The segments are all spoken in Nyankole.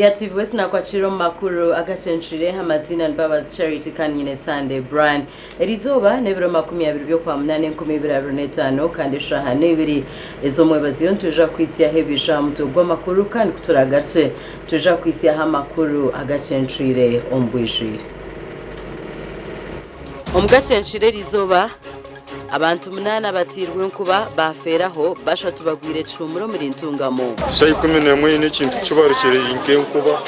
Erya TV West nakwakira omu makuru agacencwire. Amaziina ni Mbabazi Charity kandi nyine Sunday Brian. Erizooba n'ebiro 20 by'Okwamunaana 2025 kandi eshaaha n'eibiri ez'omwebazyo nitwija kuhitsyaho ebija aha mutwe gw'amakuru kandi kuturagarukye nitwija kuhitsyaho amakuru agacencwire omu bwijwire. Omu gacencwire erizooba, Abantu munaana batairwe enkuba baafeeraho, bashatu bagwire ekihuumuro omuri Ntungamo. Shaaha 11 haine ekintu kibarukire nk'enkuba.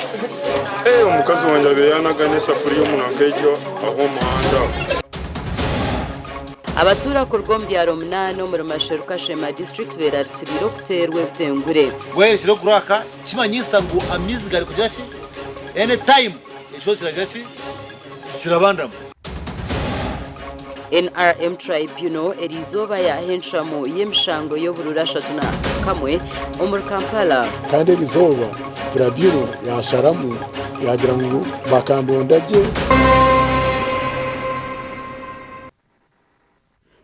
Ee omukazi wangye abaire yanaga n'esafuriya omu nanka egyo aho omu muhanda aho. Abatuura kuruga omu byaro munaana omuri Masheru Kashema disiturikiti beerarikiriire okuteerwa ebitengure. Mbwenu ekirikukuru aka kimanyisa ngu amaizi gari kugira ki? Any time ekiro kiragira ki? Kirabandamu. NRM Tribunal eriizooba yaaha encwamu y'emishango y'oburuuru 31 omuri Kampala. Kandi erizooba Tribunal yasharamu yagira ngu bakandonda gye.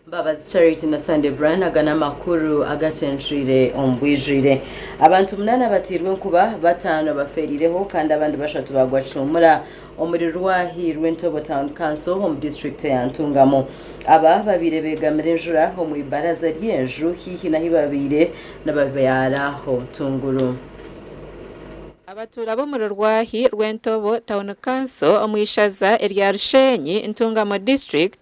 Mbabazi Charity na Sunday Brian aga n'amakuru agacencwire omu bwijwire. Abantu munaana batairwe enkuba, bataano bafeerireho kandi abandi bashatu baagwa kihuumura omuri Rwahi Rwentobo Town Council omu disiturikiti eya Ntungamo. Aba babaire beegamire enjura omu ibaraza ry'enju haihi n'ahu babaire nibabyara obutunguru. Abatuura b'omuri Rwahi Rwentobo Town Council omu ishaza erya Rushenyi, Ntungamo District,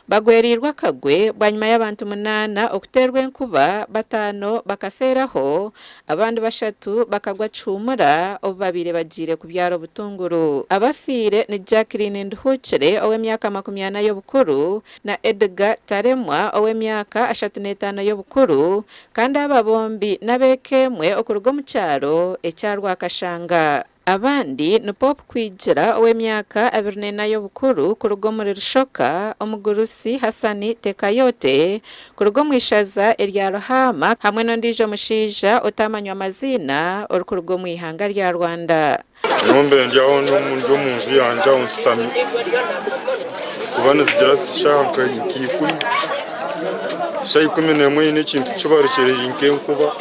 Bagwereirwe akagwe bwanyima y'abantu munaana okuteerwa enkuba, bataano bakafeeraho, abandi bashatu bakagwa kihuumura obu babaire bagiire kubyara obutunguru. Abafiire ni Jacqueline Nduhukire ow'emyaka 40 y'obukuru na Edgar Taremwa ow'emyaka 35 y'obukuru kandi aba bombi n'ab'eka emwe okuruga omu kyaro ekya Rwakashanga. Abandi ni Pope Kwigira ow'emyaka 24 y'obukuru kuruga omuri Rushoka, omugurusi Hassan Tekayote kuruga omu ishaza erya Ruhaama hamwe n'ondiijo mushaija otaamanywa maziina orikuruga omu ihanga rya Rwanda. Nyowe mbaire ndi aho ndi omu nju yangye aho nsitami kuba nizigira ziti shaaha nka ikumi, shaaha 11 haine ekintu kibarukire nk'enkuba.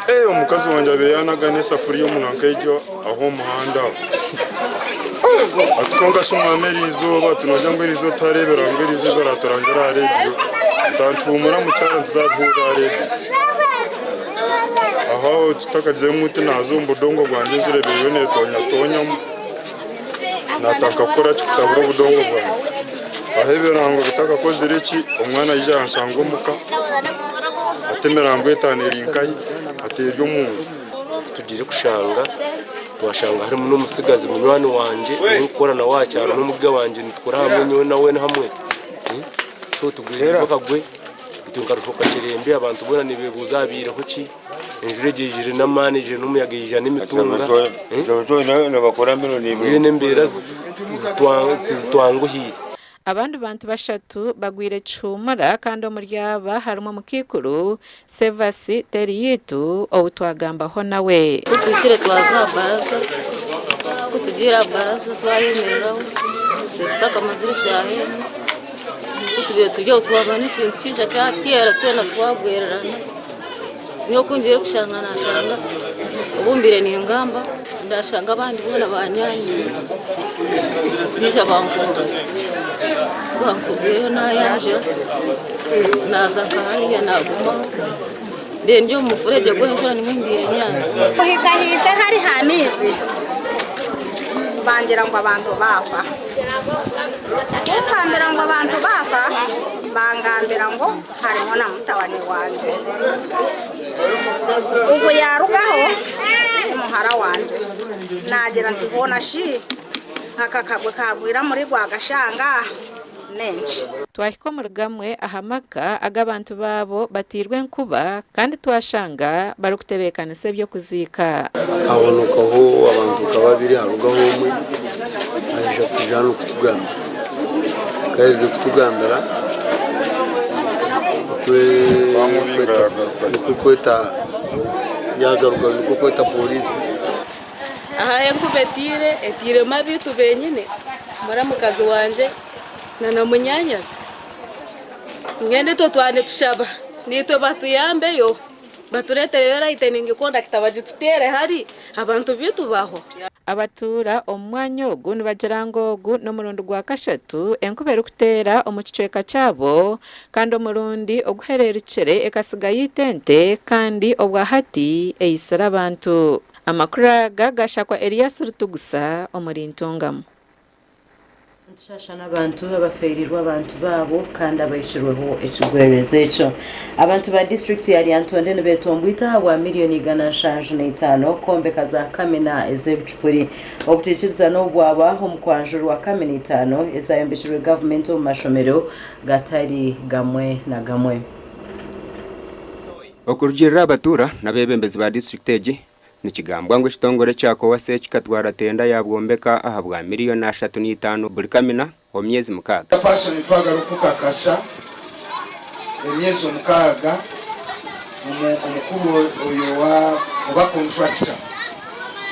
Ee omukazi wangye abaire yanaga n'esafuriya omu nanka egyo aho omu muhanda aho. Ati kwonka shi mwami eriizooba ati noogira ngu eriizooba twareebera ngu eriizooba baraturangira aha reediyo nituhuumura mukyaro nituza kuhurira aha reediyo. Aho aho tutakagiziremu muti naaza omu budongo bwangye enjura ebaire eriyo neetonyatoonyamu naatandika kukora ki kutabura obudongo bwangye. Aho ebirango bitakakozire ki omwana yaija yanshanga omuka. Hati emirambo etaano eri nkahi? Hati eri omu nju. Ku tugiire kushanga, twashanga harimu n'omutsigazi munywani wangye ou ndikukora nawe aha kyaro n'omugiga wangye nitukora hamwe nyowe nawe hamwe. So tugwire akagwe itwe nka Rushoka Kirembe abantu boona nibebuuza habaireho ki? Enjura egi eijire n'amaani eijire n'omuyaga eija n'emitunga. Mbwenu embeera tizitwanguhiire. Abandi bantu bashatu bagwire kihuumura kandi omuri aba harimu omukaikuru Sevasi Teriyitu ou twagambaho nawe. Ku tuhikire twaza aha baraza, ku tugiire aha baraza twayemereraho tutamazire eshaaha emwe, ku tubaire turi aho twabona ekintu kiija kyateera twena twagwererana, nyowe ku ngiire kushanga nashanga obu mbaire ningamba ndashanga abandi boona banyaamire baija bankurura, ku bankurwireyo nayanjura naaza nka hariya naagumaho reero ndi omu mufuregye gw'enjura nimwo mbaire nyaami. Kuhika haihi hariho amaizi bangira ngu abantu baafa. Ku ngambira ngu abantu baafa, bangambira ngu harimu na mutabani wangye. Ogu yaarugaho ni muhara wangye. Naagira nti hoona shi aka kagwe kaagwire omuri Rwagashanga n'enki? Twahika omuri gamwe aha maka agu abantu baabo bateirwe enkuba kandi twashanga barikutebeekanisa eby'okuziika. Hahonokaho abantu nka babiri harugaho omwe aija kwija hanu kutugambira. Ku yaaherize kutugambira nikwo kweta yaagaruka nikwo kweta pooriisi. Aha enkuba etiire, etiiremu abaitu benyine, muramukazi wangye na munyaanyazi. Mbwenu itwe twaba nitushaba naitwe batuyambeyo. Batureetereyo lightning conductor bagituteere hari abantu baitu bahwa. Abatuura omu mwanya ogu nibagira ngu ogu n'omurundi gwa kashatu enkuba erikuteera omu kicweka kyabo kandi omurundi oguhereerukire ekasigayo itente kandi obwa hati eitsire abantu. Amakuru aga gashakwa Elias Rutugusa omuri Ntungamo. Nitushasha n'abantu abafeereirwe abantu baabo kandi abahikirweho ekigwererezi ekyo. Abantu ba disiturikiti ya Lyantonde nibetomboita ahabwa miriyoni 175 kwombeka za kamina ez'ebicupuri. Obutaikirizana obu bwaba omu kwanjurwa kamina itaano ezayombekirwe gavumenti omu mashomero gatari gamwe na gamwe. Okurugiirira aha batuura n'abeebembezi ba disiturikiti egi, Nikigambwa ngu ekitongore kya Kowase kikatwara tenda yabwombeka ahabwa miriyoni 35 buri kamina omu myezi 6. Chairperson twagala okukakasa emyezi omukaaga omukuru oyo oba contractor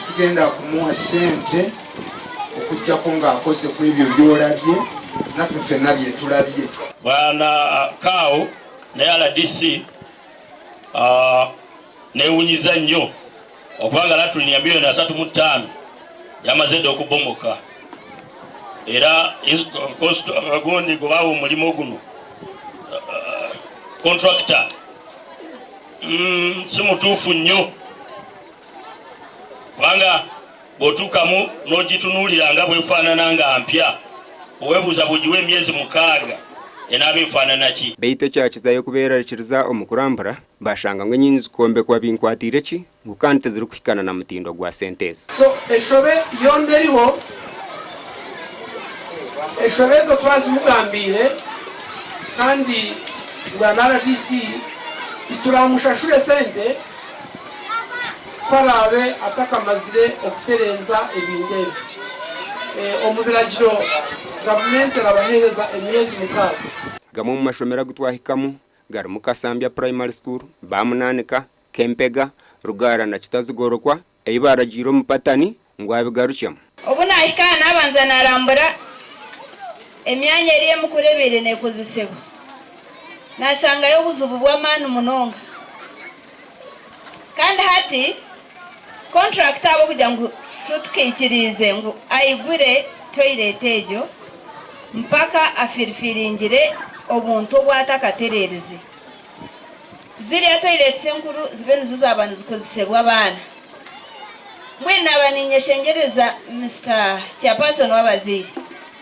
tetugenda kumuwa sente okujjako nga akoze kwebyo byolabye naffe ffenna byetulabye. Bwana CAO ne rdc Newunyiza nnyo okuba nga latrine ya milioni 35 yamaze dda okubomoka era gundi gwe baawa omulimu guno contractor si mutuufu nnyo kubanga bw'otuukamu n'ogitunuulira nga bw'efaanana nga mpya oweebuuza bw'ogiwa emyezi 6 enaaba efaanana ki? Beitu ekyakizayo kubeerarikiriza omu kurambura, Bashanga ngu enyingi zikombekwa binkwatiire ki ngu kandi tizirikuhikana na mutindo gwa sente ezi. So eshobe yoona eriho, eshobe ezo twazimugambiire kandi bwa RDC tituramushashure sente ku araabe atakamazire okutereeza ebintu ebyo. Omu biragiro gavumenti erabaheereza emyezi 6. Gamwe omu mashomero agu twahikamu Garimu Kasambya Primary School, Bamunanika, Kempega, Rugara na Kitazigorokwa ei baaragiire omupatani ngu abigarukyemu. Obu naahika aha naabanza naarambura emyanya eri emikuru ebaire neekozesibwa, naashangayo obuzibu bw'amaani munonga. Kandi hati kontrakita ahabw'okugira ngu titukaikiriize ngu aigure toilet egyo, mpaka afirifiringire obuntu obu atakatererize. Ziriya toilets enkuru zibe nizo zaba nizikozesebwa abaana. Mbwenu naba ninyeshengyereza Mister Chairperson w'abazaire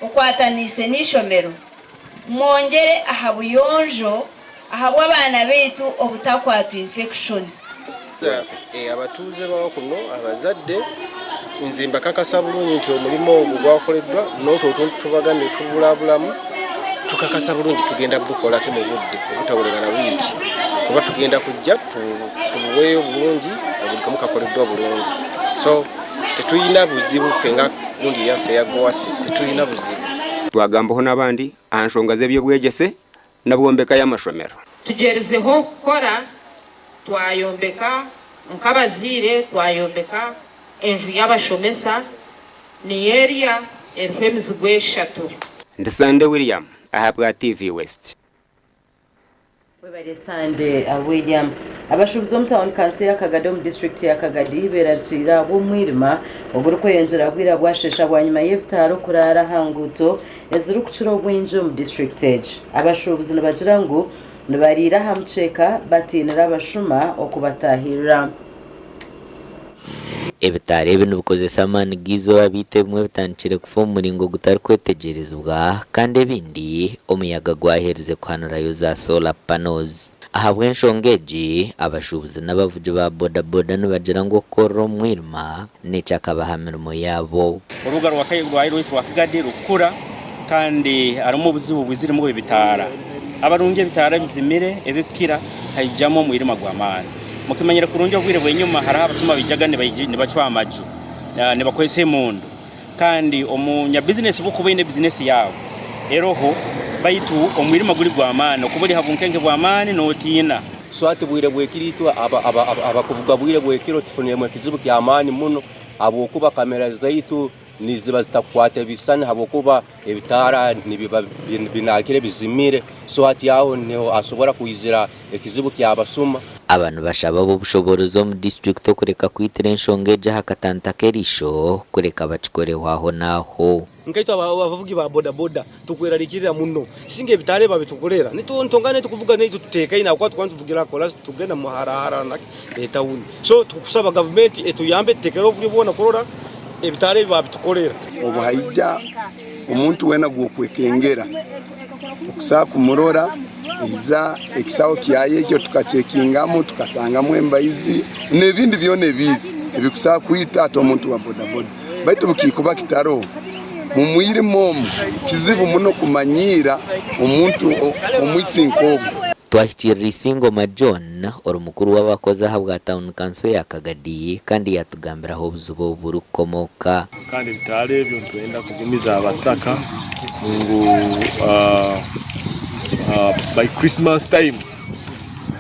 okwataniise n'eishomero mwongyere aha buyonjo ahabw'abaana baitu obutakwatwa infection. Abatuuze bakuno abazadde nze mbakakasa bulungi nti omulimu ogwo gwakoleddwa n'otwo otuntu tubagambye tubulabulamu tukakasa bulungi tugenda bukola ate mu budde obutawulira na wiiki kuba tugenda kujja tubuweeyo bulungi nga buli kamu kakoleddwa bulungi so tetulina buzibu ffe nga gundi yaffe eya Goasi tetulina buzibu. Twagambaho n'abandi aha nshonga z'eby'obwegyese n'obwombeka y'amashomero. Tugyerizeho kukora Twayombeka nk'abazaire twayombeka enju y'abashomesa niyo erya eriho emizigo eshatu. Ndi Sande William ahabwa TV West. Webare Sande William. Abashuubuzi omu tauni kanso ya Kagadi omu disiturikiti ya Kagadi berarikirire ahabw'omwirima ogurikweyongyera bwira bwashesha bwanyima y'ebitaara okuraara aha nguuto ezirikukira obwingi omu disiturikiti egi. Abashuubuzi nibagira ngu Nibariira aha mukyeeka batiinire abashuma okubatahirira. Ebitaara ebi nibikozesa amaani g'eizooba beitu ebimwe bitandikire kufa omu muringo gutarikwetegyerezibwa kandi ebindi omuyaga gwaherize kuhanurayo za solar panels. Ahabw'enshonga egi, abashuubuzi n'abavugi ba boda boda nibagira ngu okukorera omu mwirima n'ekyakaba aha mirimo yaabo. Orubuga rwa rwaitu rwa Kagadi rukukura kandi harimu obuzibu bwiziremu ebitaara. Abarungi ebitaara ebizimire ebikukira haijamu omwirima gw'amaani. Mukimanyire kurungi obwire bw'enyuma hariho abasuma baijaga nibacwa amaju nibakozesa emundu kandi omunyabizinesi obu okuba oine bizinesi yaawe eroho baitu omwirima guri gw'amaani okuba ori ha bunkenke bw'amaani nootiina. So hati bwire bw'ekiro itwe abakuvuga bwire bw'ekiro tufuniremu ekizibu ky'amaani muno habwokuba kamera zaitu. Niziba zitakukwata ebishushani ahabw'okuba ebitaara nibiba binakire bizimire so hati aho niho hasobora kwizira ekizibu ky'abasuma. Aba nibashaba ab'obushoboorozi omu disiturikiti okureka kwitira enshonga egi aha katanta k'eriisho kureka bakikoreho aho n'aho. Nkaitwe abavugi ba bodaboda tukwerarikirira muno singa ebitaara ebi babitukorera nitongana tukuvuga naitwe tutekaine ahabw'okuba tukuba nituvugira aha korasi titugenda hara n'etawuni so tukusaba gavumenti etuyambe etutekereho oburyo bwona kurora ebitaara ebi babitukorera. Obu haija omuntu weena gw'okwekengera okusobola kumurora, aija ekisaho kyaye ekyo tukakyekingamu tukasangamu embaizi n'ebindi byona ebiizi ebikusobola kwita hati omuntu wa bodaboda. Baitu bukikuba kitaroho, mu mwirima omu kizibu muno kumanyiira omuntu omwisi nk'ogu. Twahikirira Isingoma John ori mukuru w'abakozi ahabwa tauni kanso ya Kagadi kandi yatugambira ahu obuzibu obu burikukomooka. Kandi ebitaara ebyo nitwenda kugumiza abataka ngu by Christmas time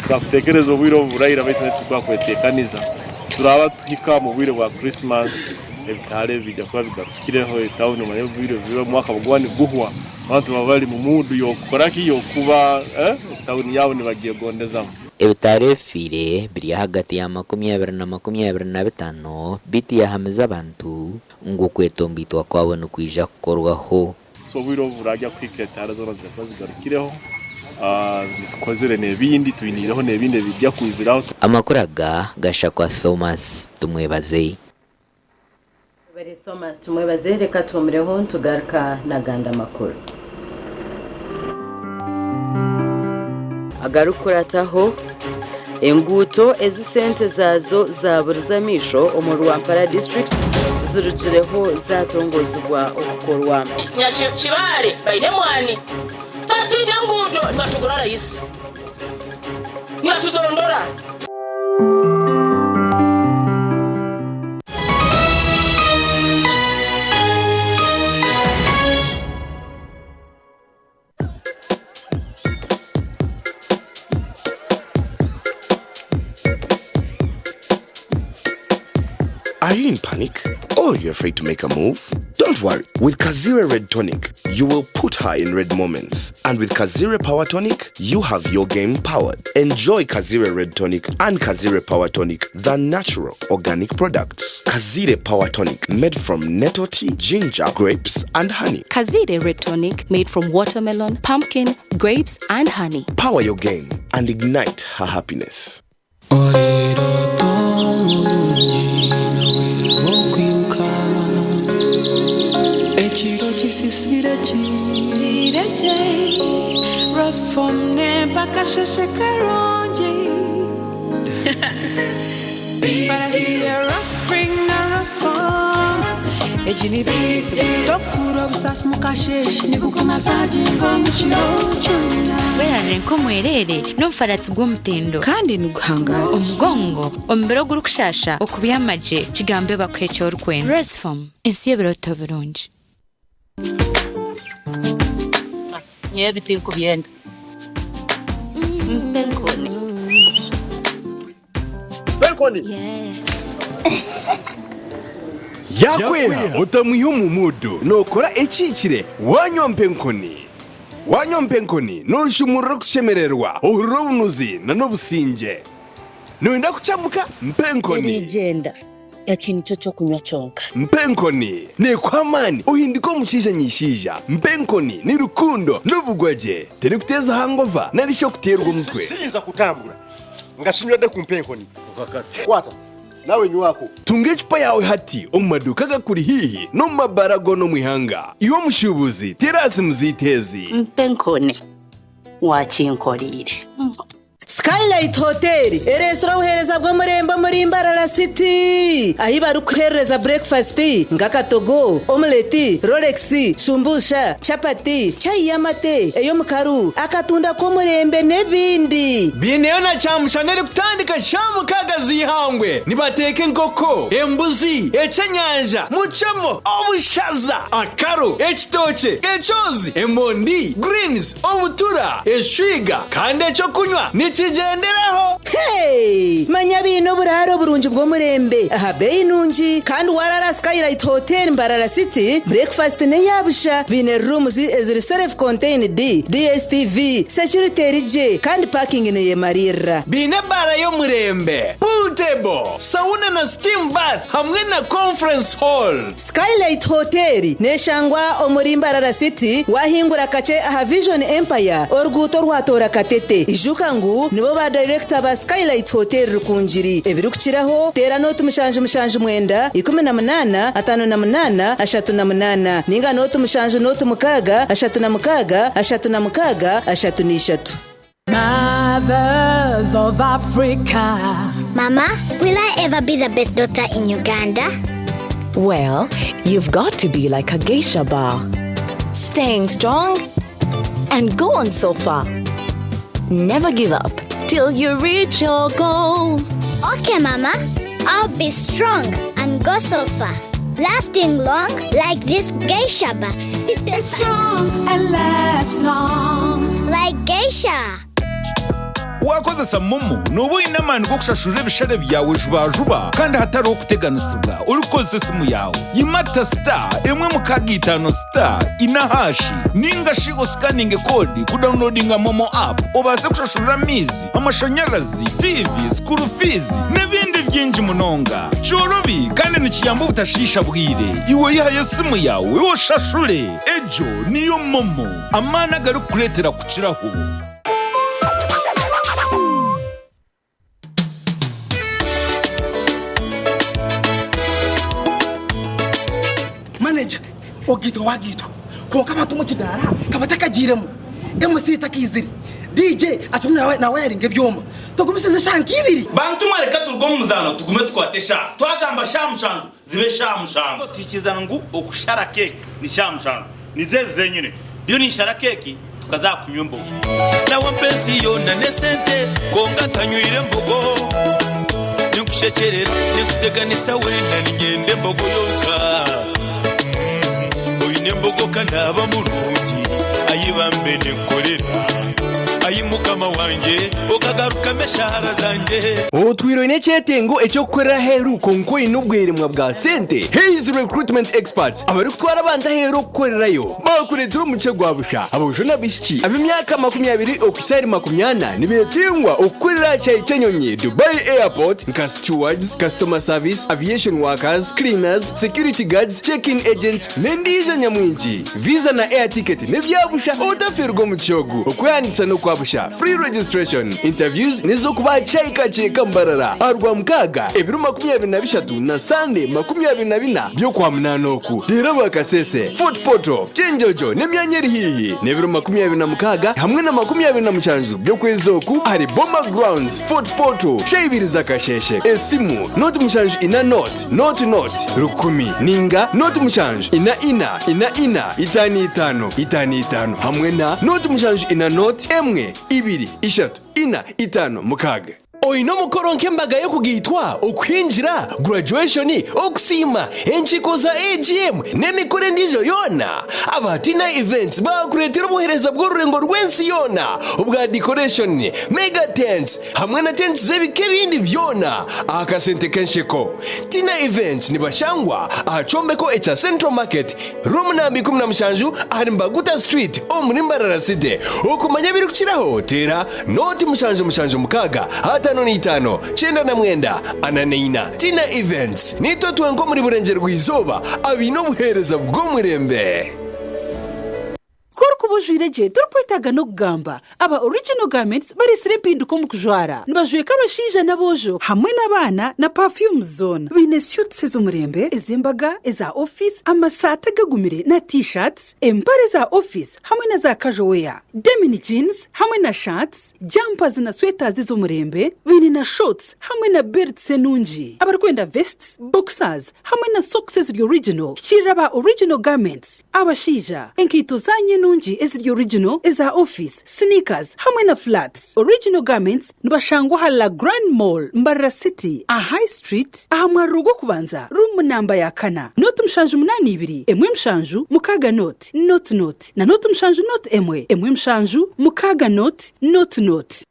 tuza kutekereza obwire obu buraira baitu nituba kwetekaniza turaba tuhika omu bwire bwa Christmas ebitaara ebi bija kuba bigarukireho etawuni omanye obwire omwaka buguba niguhwa abantu baba bari mu muudu y'okukora ki y'okuba etawuni yaabo nibagyegondezamu. Ebitaara ebifiire biri ahagati ya 20 na 25 beitu yahamiza abantu ngu okwetomboitwa kwabo nikwija kukorwaho. So obwire obu burajya kuhika etaara zoona ziza kuba zigarukireho tukozire n'ebindi twiniireho n'ebindi ebijja kwiziraho. Amakuru aga gashakwa Thomas Tumwebaze. Bari Thomas Tumwebaze reka tuhumireho ntugaruka n'agandi amakuru. Agarikukurataho enguuto ezi sente zaazo zaburiza amaisho omu Rwampara district zirugireho zatongozibwa okukorwa. Nyakibale baine mwani twatwine enguudo nibatugura rahisi nibatudondora. Are you in panic? Or you're afraid to make a move? Don't worry. With Kazire Red Tonic, you will put her in red moments. And with Kazire Power Tonic, you have your game powered. Enjoy Kazire Red Tonic and Kazire Power Tonic, the natural organic products. Kazire Power Tonic, made from nettle tea, ginger, grapes, and honey. Kazire Red Tonic made from watermelon, pumpkin, grapes, and honey. Power your game and ignite her happiness. Okwiruka ekiro kisisire kireje Rosfom mpaka sheshe karungi Tokura obusasi mukasheshe nikukumasaginga omukiro kyona. Werarire nk'omwerere n'omufaratsi gw'omutindo kandi niguhangara omugongo omubiri ogurikushasha okubyama gye kigambe bakuha eki orikwenda. Rosfom ensi y'ebiroto birungi. Nyowe ebiti nkubyenda mpenkoni. Penkoni. Yakwera otamwiha omu muudu nookora ekihikire wanywa mpenkoni. Wanywa mpenkoni nooshumurura okushemererwa, ohurira obunuzi n'obusingye. Nooyenda kucamuka? Mpenkoni. Erigyenda eki nikyo ky'okunywa kyonka. Mpenkoni neekuha amaani ohindike omushaija nyishaija. Mpenkoni ni rukundo n'obugwagye. Terikuteeza hangova nari shi okuteerwa omutwe. Siyinza kutambura nga sinywedde ku mpenkoni. Kwata nawe nywako. Tunga ecupa yaawe hati omu maduuka agakuri haihi n'omu mabaara goona omu ihanga. Iwe omushuubuzi, teera aha simu zaitu ezi. Mpenkoni wakinkoreire. Skylight Hotel ereetsire obuheereza bw'omurembe omuri Mbarara City ahu barikuheereza breakfast nk'akatogo, omelette, rolex, shumbusha, chapati, chai y'amate, ey'omukaru, akatunda k'omurembe n'ebindi. Biineyo na kyamushana erikutandika shaaha 6 z'eihangwe. Nibateeka enkoko, embuzi, ekyenyanja, mucemo, obushaza, akaru, ekitookye, ekyozi, emondi, greens, obutura, eshwiga kandi ekyokunywa ni Nikigyendereho! Hey! Manya baine oburaaro burungi bw'omurembe aha beeyi nungi kandi warara Skylight Hotel Mbarara City, breakfast n'eya busha. Baine rooms eziri self contained, DSTV, security eri gye kandi parking neyemariirira. Baine ebaara y'omurembe, pool table, sauna na steam bath hamwe na conference hall. Skylight Hotel neshangwa omuri Mbarara City wahingura kakye aha Vision Empire oruguuto orwatoora Katete. Ijuka ngu nibo ba dayirekita ba Skylight Hotel Rukungiri. Ebirikukiraho teera nooti 779 18 58 38 ninga nooti 7 nooti 6 36 36 33. Mothers of Africa. Mama, will I ever be the best daughter in Uganda? Well, you've got to be like a geisha bar. Staying strong and go on so far. Never give up till you reach your goal. Okay, Mama. I'll be strong and go so far. Lasting long like this geisha bar. It's strong and lasts long. Like geisha. Wakozesa MoMo nooba oine amaani g'okushashurira ebishare byawe jubajuba kandi hatariho kuteganisibwa orikukozesa esimu yaawe. Yimata star emwe mukaaga itaano star ina hashi ninga shi osikaninge koodi kudawunilodinga MoMo app obaase kushashurira amaizi, amashanyarazi, tiivi, sikuuru fiizi n'ebindi bingi munonga. Kyorobi kandi nikiyamba obutashiisha bwire. Iwe yihayo esimu yaawe oshashure. Egyo niyo MoMo, amaani agarikukureetera kukiraho. Manager, ogaitwa wagaitwa kwonka abantu omu kidaara ka batakagiiremu, MC takaizire, DJ akirimu nawayaringa ebyoma. Tugumisirize eshaaha nk'ibiri. Bantu mwe reka turuge omu muzaano tugume tukwate eshaaha. Twagamba shaaha mushanju zibe eshaaha mushanju. Tuhikirizana ngu okushara keeki ni shaaha mushanju. Nizo ezi zenyine. Ndiyo ninshara keeki tukaza aha kunywa embogo. Nawe ampa ensi yoona n'esente kwonka ntanywire mbogo. Ninkushekyerera, ninkuteganisa weena niinyenda embogo yonka. Oine embogo ka naaba murungi, ai bambe ninkukorera. Ai Mukama wangye, okagarukamu eshaara zangye. Otwire oine ekyetengo eky'okukorera aheeru kwonka oine obweremwa bwa sente? Hays Recruitment Experts abarikutwara abantu aheeru okukorerayo baakureetera omukye gwa busha. Aboojo n'abaishiki ab'emyaka 20 okuhitsya ahari 40 nibeetengwa okukorera aha kyayi ky'enyonyi Dubai Airport nka stewards, customer service, aviation workers, cleaners, security guards, check-in agents n'endiijo nyamwingi. Visa na air ticket n'ebya busha otafeerwa omugisha ogu. Okwehandiikisa n'okwa busha, free registration. Interviews n'ez'okuba aha kyayi Kakyeka Mbarara aha Rwamukaaga ebiro 23 na Sande 24 by'Okwamunaana oku. Reero aba Kasese, Fort Portal, Kyenjojo n'emyanya eri haihi n'ebiro 26 hamwe na 27 by'okwezi oku ahari Boma Grounds, Fort Portal, shaaha ibiri z'akasheeshe. Esimu, 074 0 0 0 1000 ninga 0 7 4 4 4 5 5 5 5 hamwe na 0 7 4 0 1 2 3 4 5 6. Oine omukoro nk'embaga y'okugaitwa, okuhingira, graduation, okusiima, enkiiko za AGM n'emikoro endiijo yoona? Aba Tina Events baakureetera obuheereza bw'orurengo rw'ensi yoona obwa decoration, mega tents hamwe na tents z'ebika ebindi byona aha kasente k'ensheko. Tina Events nibashangwa aha kyombeko ekya Central Market, Room namba 17 ahari Mbaguta Street omuri Mbarara City. Okumanya ebirikukiraho teera 0 776 55 99 44. Tina Events, Niitwe twenka omuri Burengyerwa-izooba abaine obuheereza bw'omurembe. Ku orikuba ojwaire gye torikwetaaga n'okugamba. Aba Original Garments bareetsire empinduka omu kujwara. Nibajweka abashaija n'aboojo hamwe n'abaana na perfumes zoona. Baine suits ez'omurembe, ez'embaga, eza ofiisi, amasaati agagumire na T-shirts, empare za ofiisi hamwe na za casual wear, denim jeans hamwe na shirts, jumpers na sweaters ez'omurembe. Baine na shorts hamwe na belts enungi. Abarikwenda vests, boxers hamwe na socks eziri original, hikiirira aba Original Garments. Abashaija, enkaito zaanyu enungi eziri original, eza ofiisi, sneakers hamwe na flats. Original Garments nibashangwa aha La Grande Mall, Mbarara City, aha High Street, aha mwariro gw'okubanza, room namba ya kana, nooti 782 1 7 6 nooti nooti nooti na nooti 7 nooti 1 1 7 6 nooti nooti nooti.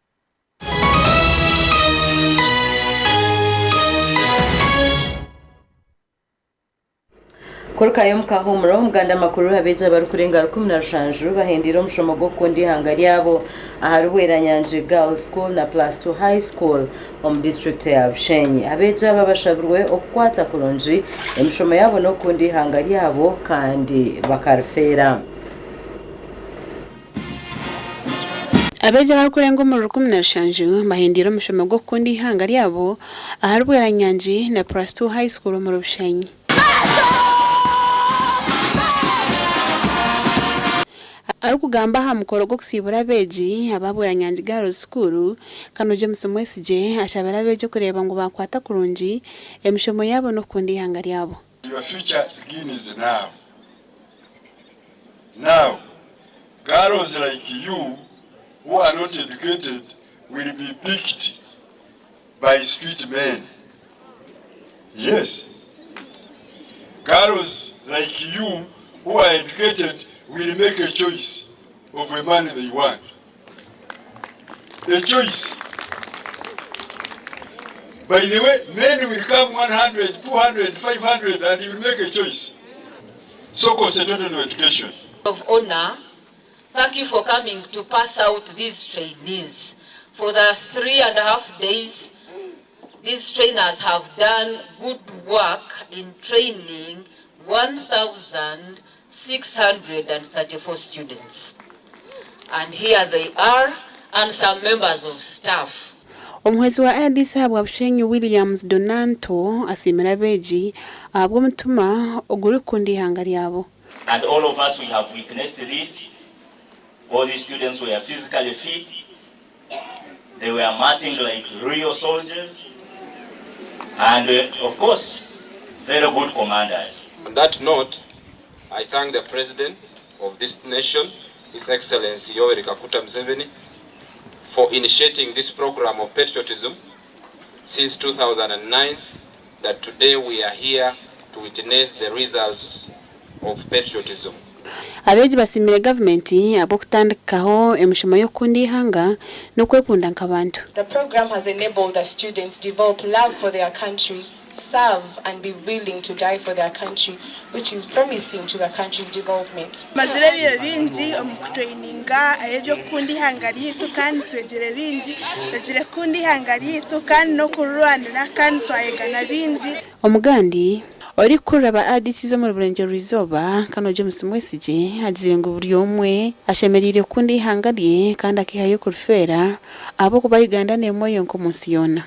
Kurukayo omu kahuumuro, Omuganda Makuru abeegi abarikurenga 17 bahendeire omushomo gw'okukunda eihanga ryabo ahari Bweranyangi Girls School na Plus Two High School omu disiturikiti ya Bushenyi. Abeegi aba bashabirwe okukwata kurungi emishomo yaabo n'okukunda eihanga ryabo kandi bakarifeera. Abeegi abarikurenga omuri 17 bahendeire omushomo gw'okukunda eihanga ryabo ahari Bweranyangi na Plus Two High School omuri Bushenyi. Arikugamba aha mukoro gw'okusiibura abeegi aba Bweranyangi Girls School, Kano James Mwesigye ashabire abeegi okureeba ngu baakwata kurungi emishomo yaabo n'okukunda eihanga ryabo. Your future begins now. Now, girls like you who are not educated will be picked by street men. Yes. Girls like you who are educated will make a choice of a man they want. A choice. By the way, men will come 100, 200, 500 and you will make a choice. So concentrate on education. Of honor, thank you for coming to pass out these trainees. For the 3.5 days, these trainers have done good work in training 1,634 students. And here they are, and some members of staff. Omuhwezi wa RDC ahabwa Bushenyi Williams Donanto asiimire abeegi ahabw'omutima ogurikukunda eihanga ryabo. And all of us we have witnessed this. All these students were physically fit. They were marching like real soldiers. And of course, very good commanders. On that note, I thank the President of this nation, His Excellency Yoweri Kaguta Museveni, for initiating this program of patriotism since 2009, that today we are here to witness the results of patriotism. Abeegi basiimire gavumenti ahabw'okutandikaho emishomo y'okukunda eihanga n'okwekunda nk'abantu. The program has enabled the students develop love for their country, serve and be willing to die for their country, which is promising to the country's development. Tumazire ebiro bingi omu kutureyininga eby'okukunda eihanga ryaitu kandi twegire bingi, twegire kukunda eihanga ryaitu kandi n'okurirwanira kandi twayega na bingi. Omugandi orikukurira ba RDCs omuri Burengyerwa-izooba, Kano James Mwesigye agizire ngu buri omwe ashemereire kukunda eihanga rye kandi akeehayo kurifeera ahabw'okuba Uganda n'emwe yonka omu nsi yoona.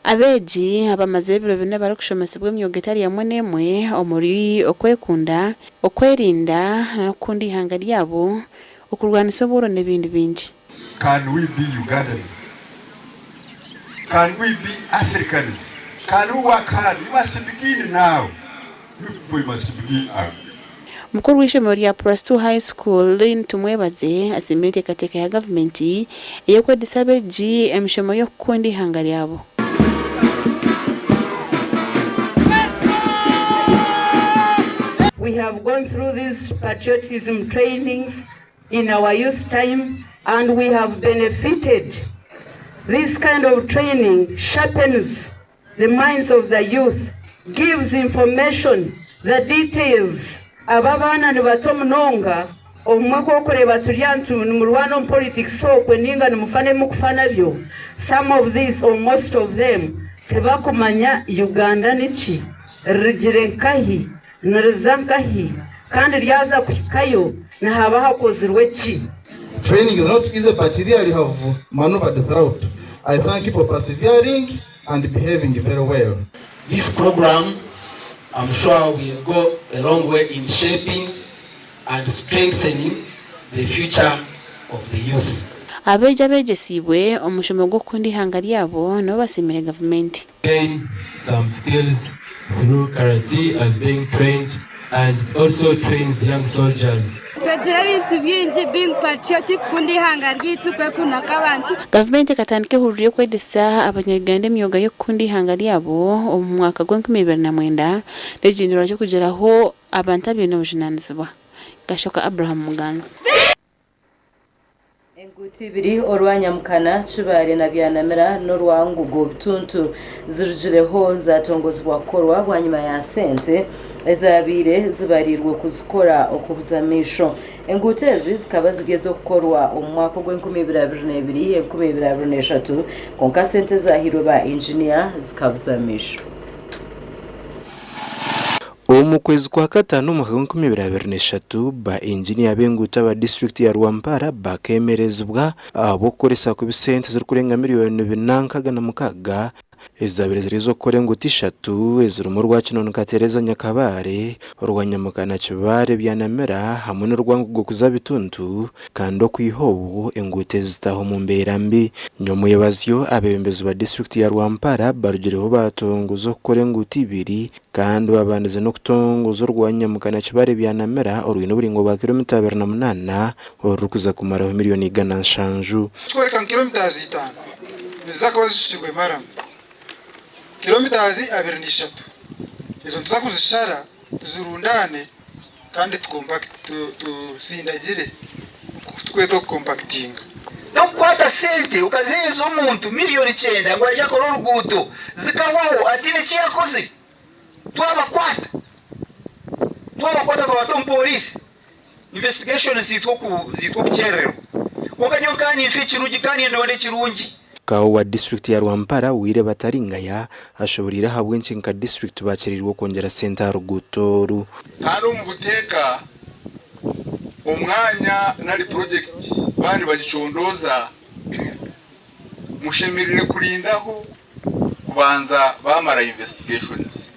Abeegi abamazire ebiro bina barikushomesibwa emyoga etari emwe n'emwe omuri okwekunda, okwerinda n'okukunda eihanga ryabo, okurwanisa obworo n'ebindi bingi. Can we be Ugandans? Can we be Africans? Can we work hard? You must begin now. You people you must begin now. Mukuru w'eishomero rya Plus Two High School, Lynn Tumwebaze asiimire enteekateeka ya gavumenti ey'okwegyesa abeegi emishomo y'okukunda eihanga ryabo. We have gone through these patriotism trainings in our youth time and we have benefited. This kind of training sharpens the minds of the youth, gives information, the details. Aba abaana ni bato munonga, obumwe ku orikureeba turi aha nimurwana omu politics okwe ninga nimufa n'ebi nabyo, some of these or most of them tibakumanya Uganda niki, rirugire nkahi, niriza nkahi kandi ryaza kuhikayo nihaba hakozirwe ki. Training is not easy but really you have maneuvered throughout. I thank you for persevering and behaving very well. This program, I'm sure, will go a long way in shaping and strengthening the future of the youth. Abeegi abeegyesiibwe omushomo gw'okukunda eihanga ryabo nabo basiimire gavumenti. Gain some skills through karate as being trained and it also trains young soldiers. Twegire ebintu bingi being patriotic kukunda eihanga ryaitu kwekunda nk'abantu. Gavumenti ekatandika ehururu y'okwegyesa abanya-Uganda emyoga y'okukunda eihanga ryabo omu mwaka gw'enkumi ibiri na mwenda n'ekigyendererwa ky'okugyeraho abantu abaine obujunaanizibwa. Gashoka Abraham Muganzi. Enguuto ibiri orwa Nyamukana, Kibaare na Byanamira n'orwa Ngugo Bituntu zirugireho zatongozibwa kukorwa bwanyima ya sente ezabaire zibariirwe kuzikora okubuza amaisho. Enguuto ezi zikaba ziri ez'okukorwa omu mwaka ogw'enkumibiri 2022, 2023 kwonka sente ezahairwe ba inginiya zikabuza amaisho. Omu kwezi kwa kataano omwaka gw'enkumibiri23, ba inginiya b'enguuto aba disiturikiti ya Rwampara bakeemerezibwa ahabw'okukoresa kubi sente ezirikurenga miriyoni 466 ezabaire ziri ez'okukora enguuto ishatu ezirimu orwa Kinoni Katereza Nyakabare, orwa Nyamukana Kibaare Byanamira hamwe n'orwa Ngugo kuza Bituntu kandi okwiha obu enguuto ezi zitaaha omu mbeera mbi. Nyomwebazyo, abeebembezi ba disiturikiti ya Rwampara barugireho baatongoza okukora enguuto ibiri kandi babandize n'okutongoza orwa Nyamukana Kibaare Byanamira orwine oburingwa bwa kiromita 28 orurikuza kumaraho miriyoni 170. Kikworeka ngu kilometres itaano niziza kuba zishukirwe maramu. Kilometres 23 ezo nituza kuzishara tuzirundaane kandi tusindagire oku turikweta okukompakitinga. Tokukwata sente okaziheereza omuntu miriyoni 9 ngu aije akore oruguuto zikahwaho ataine eki yakozire. Twabakwata, twabakwata twabata omu pooriisi, investigations ziitwa okukyerererwa. Kwonka nyowe nkaba ninfa ekirungi, nkaba nindonda ekirungi. Kawo wa disiturikiti ya Rwampara, Wire Bataringaya ashoboreire ahabw'enki nka disiturikiti bakyereirwe okwongyera sente aha ruguuto oru. Kandi omu buteeka, omwanya nari purojekiti baaba nibagicondooza, mushemereire kurindaho kubanza baamara investigations.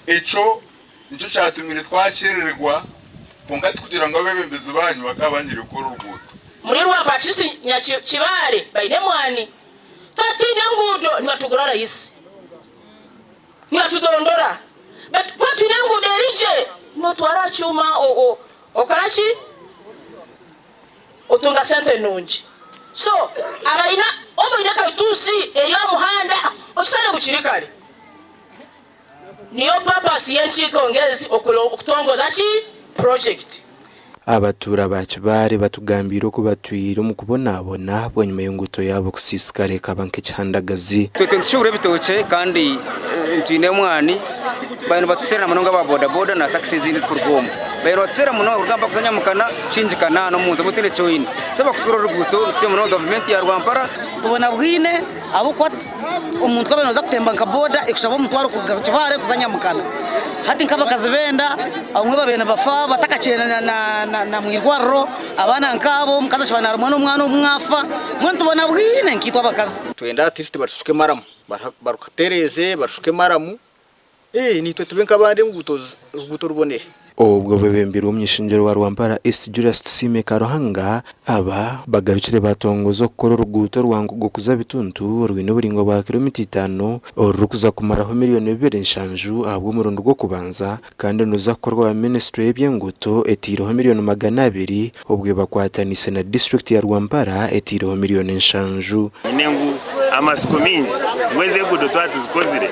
Ekyo nikyo kyatumire twakyerererwa, kwonka tikugira ngu abeebembezi baanyu bakaba bangire kukora oruguuto. Muri Rwapatrice Nyakibare baine emwani. Twaba twine enguudo nibatugura rahisi, nibatudondora. But twaba twine enguudo eri gye, notwara aha kyuma okora ki? Otunga sente nungi. So abaine oba oine kalituusi eri aha muhanda okisare bukiri kare. Niyo purpose y'enkiiko ngezi okutongoza ki? Project. Abatuura ba Kibaare batugambiire oku batwire omu kubonabona bwanyima y'enguuto yaabo kusiisikara ekaba nk'ekihandagazi. Itwe nitushuubura ebitookye kandi twine omwani, bariyo nibatuseerera munonga aba bodaboda na takisi ezindi ezirikuruga omu. Bariyo nibatuseerera munonga kuruga mpaka kuza Nyamukana kushingika n'omuntu oba otaine eki oine. So bakutukora oruguuto nitusiima munonga gavumenti ya Rwampara. Tubona bwine ahabw'okuba omuntu ku abaire naaza kutemba nka boda ekushaba omutwaro kuruga Kibaare kuza Nyamukana. Hati nk'abakazi b'enda abamwe babaire nibafa batakakyenda na mwirwariro, abaana nk'abo omukazi ashaba naarumwa n'omwana omwe afa, mbwenu tubona bwine nkaitwe abakazi. Twenda at least batushuke maramu, barutereeze barushuke maramu. Naitwe tube nk'abandi enguuto oruguuto rubonere. Obwo bebembirwe omuny'ishengyero wa Rwampara East Julius Tusiime Karuhanga, aba bagarukire batongoza okukora oruguuto rwa Nkugo kuza Bituntu orwine oburingwa bwa kiromita itaano orurikuza kumaraho miriyoni 27 ahabw'omurundi gw'okubanza kandi niruza kukorwa aba minisiture y'eby'enguuto eteireho miriyoni 200 obwe bakwataniise na disiturikiti ya Rwampara eteireho miriyoni 70. Nyine ngu amatsiko maingi ngu ezi enguudo twaba tuzikozire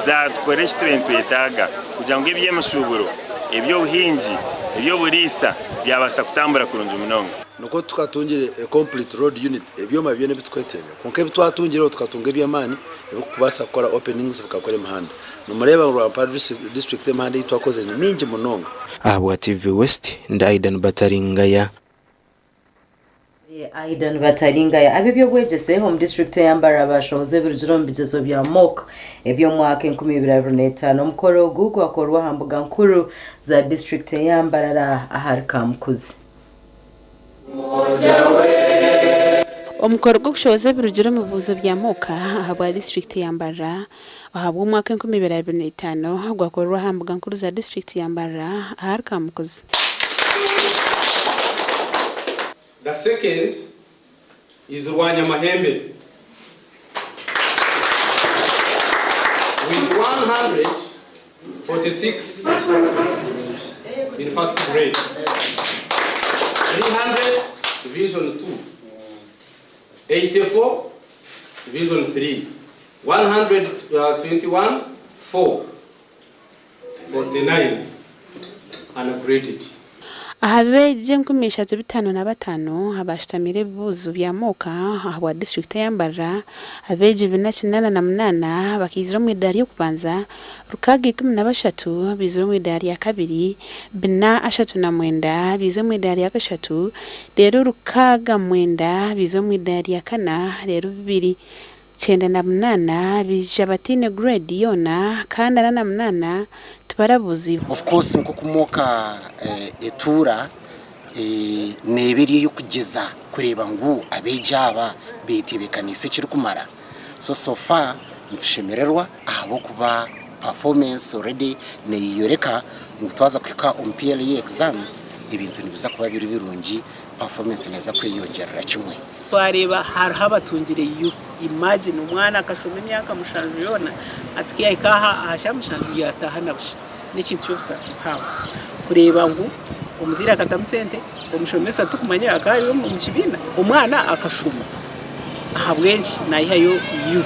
zaatukora eki turiyo nitwetaaga kugira ngu eby'emishuuburo, eby'obuhingi, eby'oburiisa byabaasa kutambura kurungi munonga. Nikwo tukatungire a complete road unit, ebyoma byona ebitukwetenga. Kwonka ebi twatungireho tukatunga eby'amaani ebirikubaasa kukora openings bikakora emihanda. Nimureeba ngu Rwampara district emihanda ei twakozire ni mingi munonga. Ahabwa TV West, ndi Aidan Bataringaya. Aidan Bataringaya. Ab'eby'obwegyese omu disiturikiti eya Mbarara baashohoza ebirugire omu bigyezo bya mock eby'omwaka 2025. Omukoro ogu gwakorwa aha mbuga nkuru za disiturikiti eya Mbarara ahari Kamukuzi. Omukoro gw'okushohoza ebirugire omu bibuuzo bya mock ahabwa disiturikiti ya Mbarara ahabw'omwaka 2025 gwakorerwa aha mbuga nkuru za disiturikiti ya Mbarara ahari Kamukuzi. The second is Rwanyamahembe with 146 in first grade, 300 Division 2, 84 Division 3, 121 4, 49 ungraded. Aha beegi 3505 abaashutamire ebibuuzo bya MOCA ahabwa disiturikiti eya Mbarara, abeegi 488 bakaizira omu idaara ry'okubanza, 613 baizire omu idaara rya kabiri, 439 baize omu idaara rya kashatu reero 69 baize omu idaara rya kana reero 298 baija bataine gureedi yoona kandi 48 tibarabuuzibwe. Of course nk'oku MOCA etuura neeba eri ey'okugyeza kureeba ngu abeegi aba betebeekaniise ekirikumara. So, so far nitushemererwa ahabw'okuba performance already neeyoreka ngu twaza kuhika omu PLE exams ebintu nibiza kuba biri birungi, performance neeza kweyongyerera kimwe. Twareeba hariho abatungire U. Imagine omwana akashoma emyaka mushanju yoona hati ku yahika aha aha kyamushanju yataaha na busha. N'ekintu ky'obusaasi buhango kureeba ngu omuzaire akatamu sente, omushomesa tikumanya akaba ari omu kibiina, omwana akashoma ahabw'enki nayihayo U.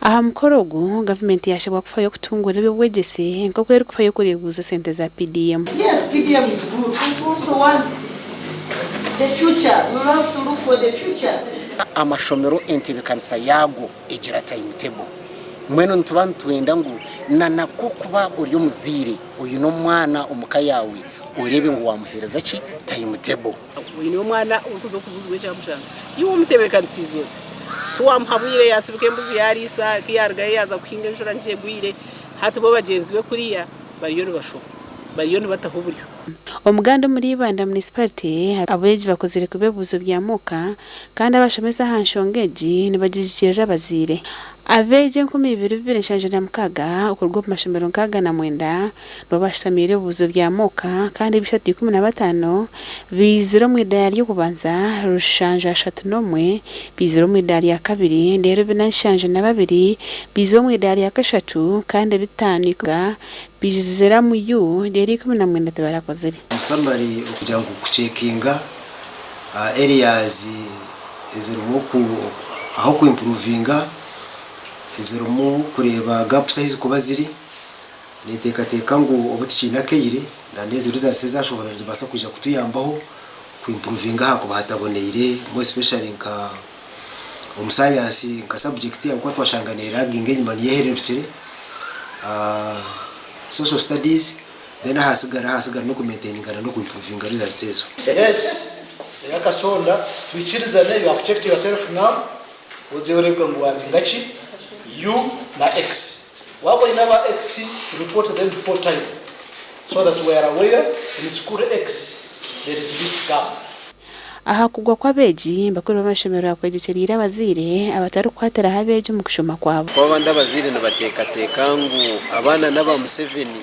Aha mukoro ogu, gavumenti yashabwa kufayo kutunguura eby'obwegyese nk'oku erikufayo kureebuuza esente za PDM. Yes PDM is good we also want the future we will have to look for the future. Amashomero entebekanisa yaago egira timetable. Mbwenu nituba nitwenda ngu na nakwo kuba ori omuzaire oine omwana omuka yaawe oreebe ngu waamuheereza ki timetable. Oine omwana orikuza okubuuzibwa ekyamushanga, iwe omutebeekanisiize ota? Tiwamuha bwire yaasibika embuzi yaariisa, ku yaarugayo yaaza kuhinga enjura nikyo egwire, hati bo bagyenzi be kuriya bariyo nibashoma, bariyo nibataho oburyo. Omuganda omuri Ibanda Municipality, abeegi bakozire kuba ebibuuzo bya muuka kandi abashomesa aha nshonga egi nibagijikirira abazaire. Abeegi 2776 okuruga omu mashomero 69 nibo bashutamiire ebibuuzo bya muuka kandi 315 baizire omu idaara ry'okubanza, 731 baizire omu idaara rya kabiri reero 472 baizire omu idaara rya kashatu kandi 5 baizire omu U reero 19 tibarakozire. Summary okugira ngu kucekinga areas ezirimu ahu improvinga ezirimu kureeba gaps ahu zirikuba ziri. Ninteekateeka ngu obu tukiine akaire na n'ezo results ezashohora nizibaasa kwija kutuyambaho ku improvinga ahakuba hataboneire more especially nka omu science nka subject ahabw'okuba twashanga ne laginga enyima niyo ehererukire, social studies then ahasigara ahasigara n'oku maintaininga na n'oku improvinga results ezo. Yes eyakasonda twikirizane you have checked yourself now ozeyo oreebeka ngu wabinga ki U na X. Waaba oine aba X report them before time so that we are aware in school X there is this gap. Aha kugwa kw'abeegi, bakuru b'amashomero bakwegyekyereire abazaire abatarikukwatiraho abeegi omu kushoma kwabo. Kuba abandi abazaire nibateekateeka ngu abaana n'aba Museveni,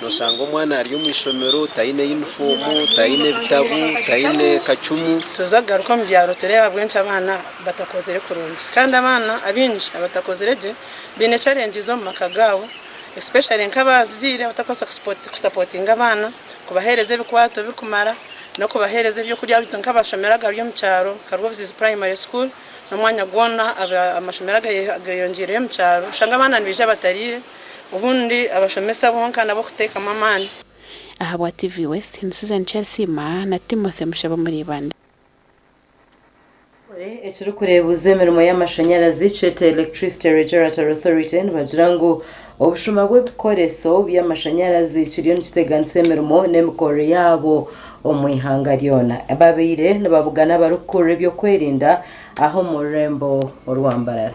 noshanga omwana ari omu ishomero taine yunifoomu, taine bitabo, taine kacumu. Tuza kugaruka omu byaro tureebe ahabw'enki abaana batakozire kurungi kandi abaana abaingi abatakozire gye Baine challenges omu maka gaabo especially nk'abazaire abatakubaasa kusapotinga abaana, kubaheereza ebikwato birikumara n'okubaheereza ebyokurya beitu nk'amashomero agari omu kyaro nka Rwobuzizi Primary School n'omwanya gwona amashomero ageyongyeireyo omu kyaro oshanga abaana nibaija batariire obundi abashomesa bonka nabo kuteekamu amaani. Ahabwa TV West, ni Susan Kyarisiima na Timothy Mushaba omuri Ibanda. Ekirikureebuza emirimo y'amashanyarazi kyete Electricity Regulatory Authority nibagira ngu obushuma bw'ebikoreso by'amashanyarazi kiriyo nikiteganisa emirimo n'emikorere yaabo omu ihanga ryona. Babaire nibabugana abarikukurira eby'okwerinda aha omu rurembo orwa Mbarara.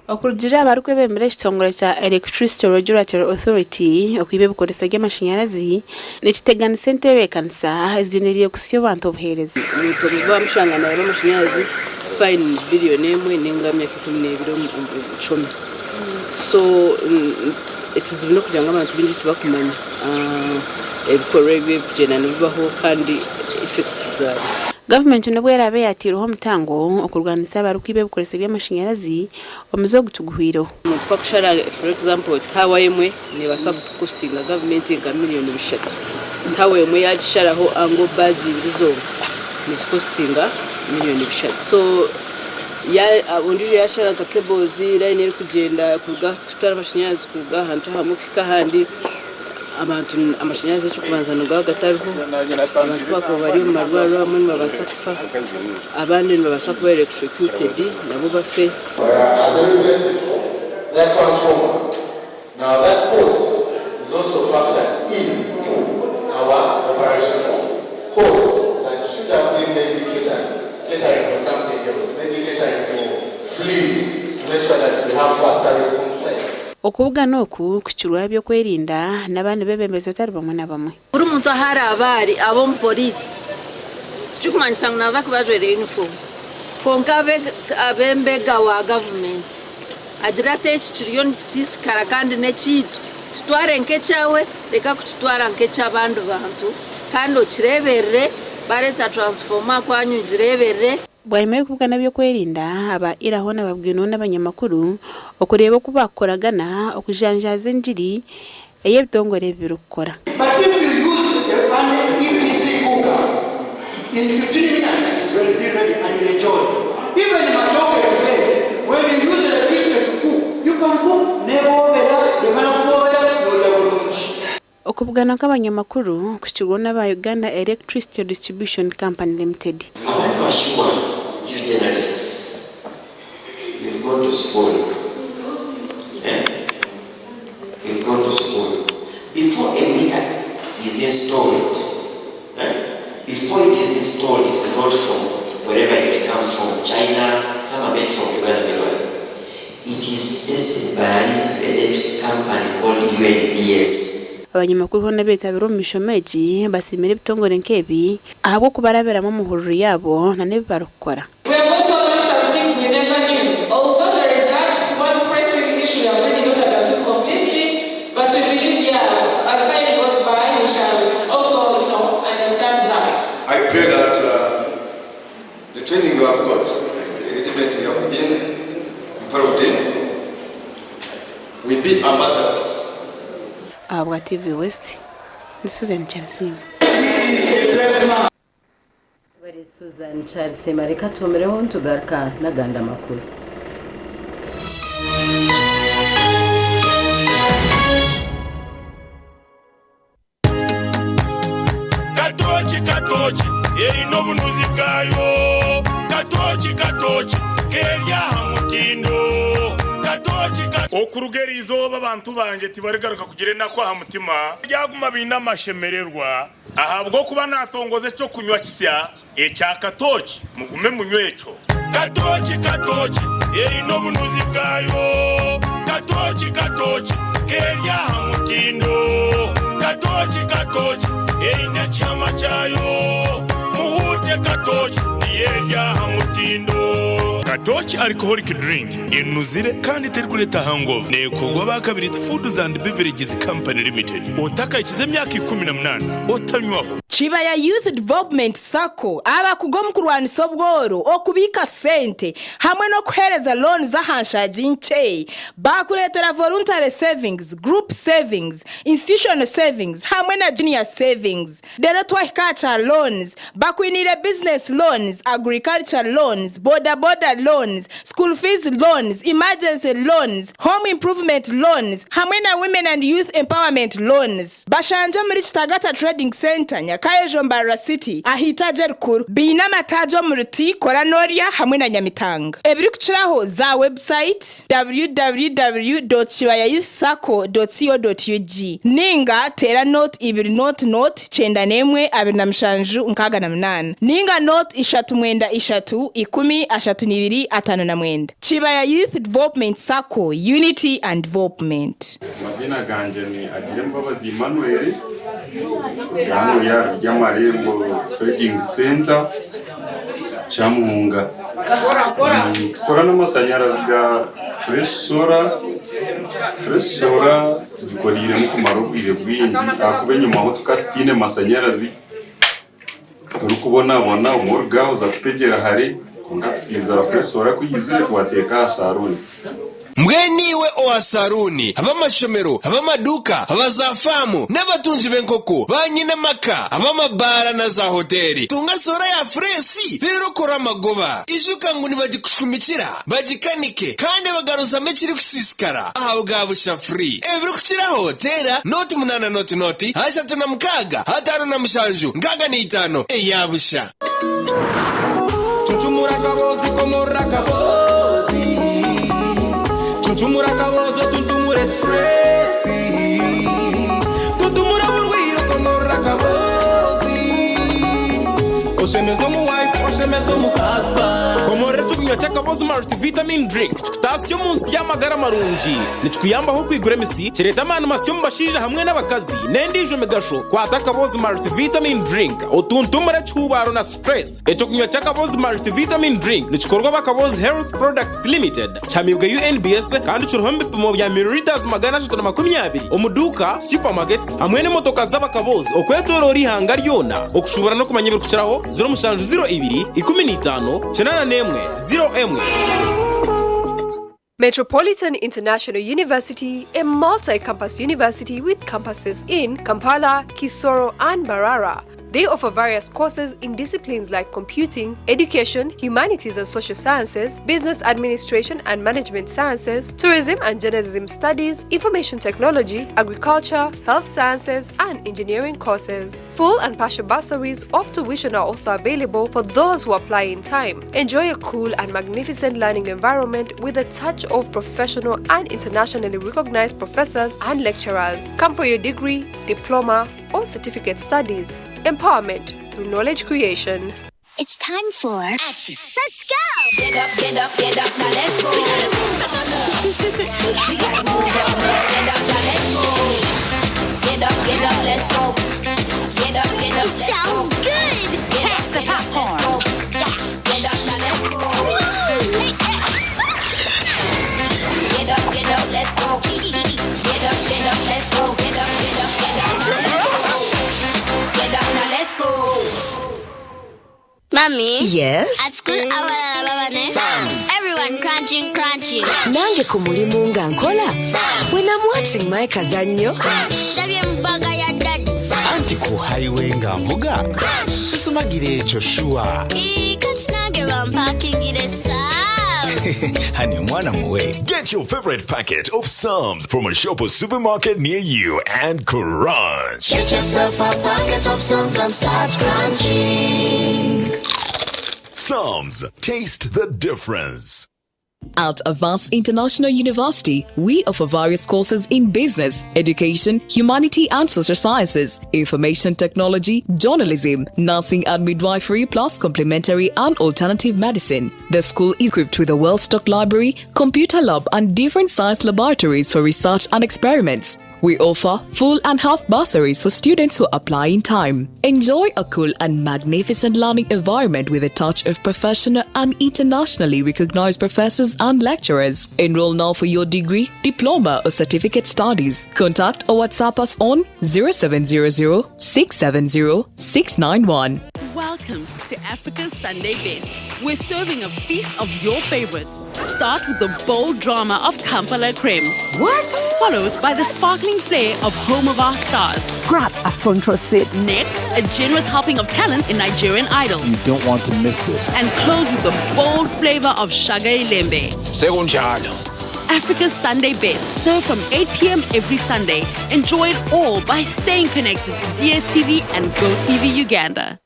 Okurugiirira aha barikwebembera ekitongore kya Electricity Regulatory Authority, okwiba ebikoreso by'amashanyarazi nikiteganisa entebeekanisa ezigyendereire kuhitsya abantu obuheereza. Omuntu omu baamushanga naayeba amashanyarazi fayini ni biliyoni emwe ninga emyaka 12 omu kihome. So ekizibu n'okugira ngu abantu baingi tibakumanya ebikorwa ebi ebirikugyenda nibibaho kandi effects zaabyo. Gavumenti n'obu eraabe yaateireho omutango okurwanisa abarikwiba ebikoreso by'amashanyarazi, omuze ogu tiguhweireho. Omuntu ku akushara for example taawa emwe neebaasa kutukositinga gavumenti nka 3 million. Taawa emwe yaagisharaho ango baazi ibiri zonka nizikositinga 3 million. So ondiijo yaashara nka cables, line erikugyenda kuruga kutwara amashanyarazi kuruga ahantu ahamwe kuhika ahandi. Abantu amashanyarazi eky'okubanza nigaba gatariho, abantu ku bakuba bari omu marwariro abamwe nibabaasa kufa, abandi nibabaasa kuba electrocuted nabo bafe. As a replacement of their transformer. Now that cost is also factored in to our operational costs that should have been maybe catered, catering for something else, maybe catering for fleet to make sure that we have faster response times. Okubugana oku kukirweho ab'ebyokwerinda n'abandi beebembezi batari bamwe na bamwe. Buri muntu ahu araabe ari, abe omuporiisi tikirikumanyisa ngu naaza kuba ajwaire yunifoomu kwonka abe abe mbega wa gavumenti agire ati eki kiriyo nikisiisikara kandi n'ekyaitu kitware nk'ekyawe reka kukitwara nk'eky'abandi bantu kandi okireeberere bareeta transformer kwanyu ogireeberere. Bwanyima y'okubugana ab'ebyokwerinda aba ira hoona babwinweho n'abanyamakuru okureeba oku baakukoragana okujanjaaza engiri ei ebitongore ebi birikukora. But if you use the an EPC cooker, in 15 minutes you will be ready and you enjoy. Even matooke today, when you use electricity to cook, you can cook nebobera, bwemara kubobera nolya bulungi. Okubugana kw'abanyamakuru kukirweho n'aba Uganda Electricity Distribution Company Limited. I want to assure you journalists, we've gone to school. Eh? We've gone to school. Before a meter is installed, eh? before it is installed, it is not from wherever it comes from, China, some are made from Uganda meanwhile. It is tested by an independent company called UNBS. Abanyamakuru hoona abeetabire omu mishomo egi basiimire ebitongore nk'ebi ahabw'okubarabiramu omu hururu yaabo nana ebi barikukora. We have also learned some things we never knew. Although there is that one pressing issue we have really not understood completely, but we believe, yeah, as time goes by, we shall also, understand that. I pray that the training you have got, the engagement you have been involved in, will be ambassadors. Ahabwa TV West, ndi Susan Kyarisiima. Bari Susan Kyarisiima reka tuhumireho nitugaruka n'agandi amakuru. Katooki katooki eine obunuzi bwayo Katooki katooki keri aha mutindo Katooki ka. Okuruga eri izooba abantu bangye tibarigaruka kugira enaku aha mutima, baryaguma baine amashemererwa, ahabw'okuba naatongoza eky'okunywa kisya ekya katooki, mugume munywe ekyo. Katooki katooki eine obunuzi bwayo Katooki katooki keri aha mutindo Katooki katooki eine ekihama kyayo Muhuute katooki niyo eri aha mutindo. Katooki Alcoholic Drink enuzire kandi terikureeta hangover neekorwa aba Kabirizi Foods and Beverages Company Limited. Otakahikize emyaka 18 otanywaho. Kibaya Youth Development Sacco abakugu omu kurwanisa obworo, okubiika sente hamwe n'okuheereza loans aha nshaagi nkye. Baakureetera Voluntary Savings, Group Savings, Institutional Savings hamwe na Junior Savings. Reero twahika aha kya loans, bakwiniire Business Loans, Agriculture Loans, Boda Boda Loans, School Fees Loans, Emergency Loans, Home Improvement Loans hamwe na Women and Youth Empowerment Loans. Bashangye omuri Kitagata Trading Centre, Nyakayejo Mbarara City, aha itaagi erikuru. Baine amataagi omuri Ti, Kora Norya hamwe na Nyamitanga. Ebirikukiraho za website www.kibayayouthsacco.co.ug ninga teera nooti ibiri nooti nooti 91 27 68 ninga nooti ishatu mwenda ishatu ikumi ashatu n'ibiri ataano na mwenda. Kibaya Youth Development Sacco, Unity and Development. Amaziina gangye ni Agirembabazi Emmanuel, hanu aha Ryamarembo Trading Centre, Kyamuhunga. Nitukora n'amashanyarazi ga Fresh Solar. Fresh Solar tugikoreiremu kumara obwire bwingi ahakuba enyimaho tukaba tutaine mashanyarazi turikubonabona obumwe oruga aha oza kutegyera hare kwonka tukiija Fresh Solar ku yaizire twateeka aha saruuni. Mbwenu iwe owa saruuni, ab'amashomero, ab'amaduuka, aba za faamu, n'abatungi b'enkoko, ba nyine amaka, ab'amabaara na za hoteeri, tunga soora ya fureesi reero okore amagoba. Ijuka ngu nibagikushumikira, bagikanike, kandi bagaruzamu ekirikusiisikara aha bwa busha free. Ebirikukiraho teera nooti munaana nooti nooti 36 57 65 eya busha. Cuncumura akaboozi komorora akaboozi Cuncumura akaboozi otuntumure stress Tuntumura oburwaire okomorora akaboozi Oshemeze omu wife oshemeze omu husband Komorora ekyokunywa ky'akaboozi Multivitamin Drink kikutaasya omu nsi y'amagara marungi. Nikikuyambaho okwigura emisi, kireeta amaani masya omu bashaija hamwe n'abakazi, n'endiijo migasho. Kwata akaboozi Multivitamin Drink otuntumure ekihuubaaro na stress. Ekyokunywa ky'akaboozi Multivitamin Drink nikikorwa aba Kaboozi Health Products Limited, kihamiibwe UNBS kandi kiriho omu bipimo bya millilitres 320 omu duuka, supermarkets hamwe n'emotoka z'abakaboozi okwetoroora eihanga ryona. Okushuubura n'okumanya ebirikukiraho, 0702 15 81 01. Metropolitan International University, a multi campus university with campuses in Kampala, Kisoro, and Mbarara. They offer various courses in disciplines like computing, education, humanities and social sciences, business administration and management sciences, tourism and journalism studies, information technology, agriculture, health sciences, and engineering courses. Full and partial bursaries of tuition are also available for those who apply in time. Enjoy a cool and magnificent learning environment with a touch of professional and internationally recognized professors and lecturers. Come for your degree, diploma, or certificate studies. Empowerment through knowledge creation. It's time for action. Let's go! Get up, get up, get up, now let's go. We gotta move on up. We gotta move on up. Get up, now let's go. Get up, get up, let's go. Get up, get up, let's Sounds go. good. Get Pass up, the popcorn. Up, yeah. Get up, now let's go. Get up, get up, let's go. Get up, get up, let's go. Get up, get up, get up, now let's go. Get up, now let's go. Mommy? Yes? At school, abalala baba ne Everyone crunching, crunching. Nange ku mulimu nga nkola. When I'm watching my kazannyo. Ndabye mu bag ya daddy. Anti ku highway nga nvuga. Sisumagira ekyo sure. Ii, Kati nange bampakingire Sam's. Honey, omwana muwe. Get your favorite packet of Psalms from a shop or supermarket near you and crunch. Get yourself a packet of Psalms and start crunching. Psalms, taste the difference. At Avance International University, we offer various courses in business, education, humanity and social sciences, information technology, journalism, nursing and midwifery, plus complementary and alternative medicine. The school is equipped with a well-stocked library, computer lab, and different science laboratories for research and experiments. We offer full and half bursaries for students who apply in time. Enjoy a cool and magnificent learning environment with a touch of professional and internationally recognized professors and lecturers. Enroll now for your degree, diploma, or certificate studies. Contact or WhatsApp us on 0700 670 691. Welcome to Africa's Sunday Best. We're serving a feast of your favorites. Start with the bold drama of Kampala Creme. What? Followed by the sparkling flair of Home of Our Stars. Grab a front row seat. Next, a generous helping of talent in Nigerian Idol. You don't want to miss this. And close with the bold flavor of Shaka iLembe. Sekunjalo. Africa's Sunday Best, served from 8 p.m. every Sunday. Enjoy it all by staying connected to DSTV and GoTV Uganda.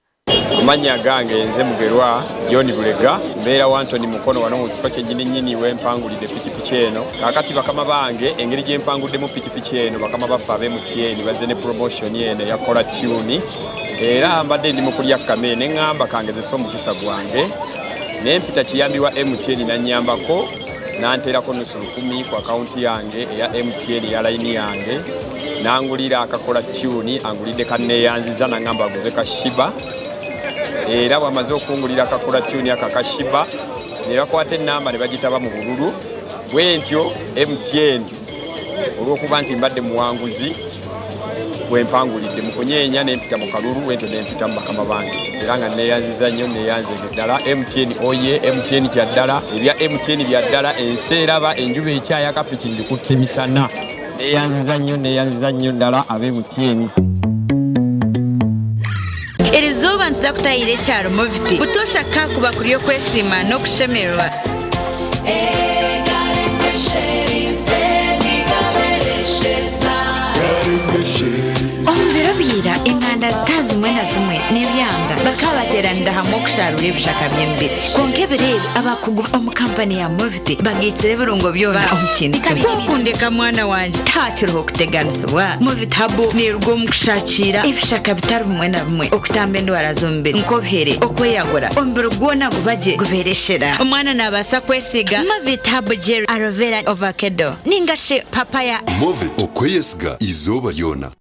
Amannya gange nze Mugerwa John Bulega, mbeera wa Antony Mukono wano mu kifo kyennyini nnyini we mpangulidde pikipiki eno. Kaakati bakama bange engeri gye mpanguddemu pikipiki eno bakama baffe ab'e MTN bazze ne promotion eno eya caller tune era mbadde ndi mu kulya kkamere ne ŋŋamba kangezese omukisa gwange ne mpita kiyambi wa MTN n'annyambako n'anteerako nusu lukumi ku akawunti yange eya MTN eya layini yange n'angulira aka caller tune angulidde kanneeyanziza n'aŋŋamba aguze ka Shiba era bw'amaze okungulira aka caller tune ako aka Shiba ne bakwata ennamba ne bagitaba mu bululu bwe ntyo MTN olw'okuba nti mbadde muwanguzi. Wempangulidde mu kunyeenya ne mpita mu kalulu wentyo ne mpita mu bakama bange era nga neeyanziza nnyo neeyanzeege ddala. MTN oye, MTN kya ddala, ebya MTN bya ddala, ensi eraba enjuba ekyayaka piki ngikutte misana. Neeyanziza nnyo neeyanziza nnyo ddala aba MTN. Erizooba nituza kutahirira ekyaro Moviti. Butoosha kakuba kuri okwesiima n'okushemererwa. Omu biro bya ira, enganda zitari zimwe na zimwe n'ebyanga bakaba bateeranira hamwe okusharuura ebishaka by'emibiri. Kwonka ebiro ebi, abakugu omu kampani ya Moviti bagaitsire ebirungo byona omu kintu kimwe. Ku okundeka mwana wangye, tihakiriho kuteganisibwa. Moviti Herbal neeruga omu kushakiira ebishaka bitari bimwe na bimwe okutamba endwara z'omubiri nk'obuhere, okweyagura, omubiri gwona guba gye gubeera eshera. Omwana naabaasa kwesiiga Movit Herbal Gel Aloe Vera Ovakedo ninga shi Papaya. Movit, okweyesiga eizooba ryona.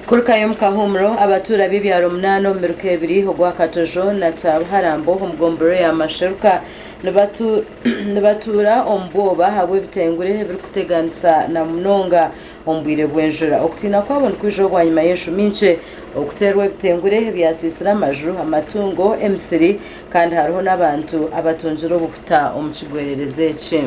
Kurukayo omu kahuumuro, abatuura b'ebyaro munaana omu miruka ebiri ogwa Katojo na Kyabuharambo omu gomborora ya Masheruka nibatuura omu bwoba ahabw'ebitengure ebirikuteganisa na munonga omu bwire bw'enjura. Okutiina kwabo nikwijaho bwanyima y'enshumi nkye okuteerwa ebitengure ebyasiisire amaju, amatungo, emisiri kandi hariho n'abantu abatungire obuhuta omu kigwererezi eki.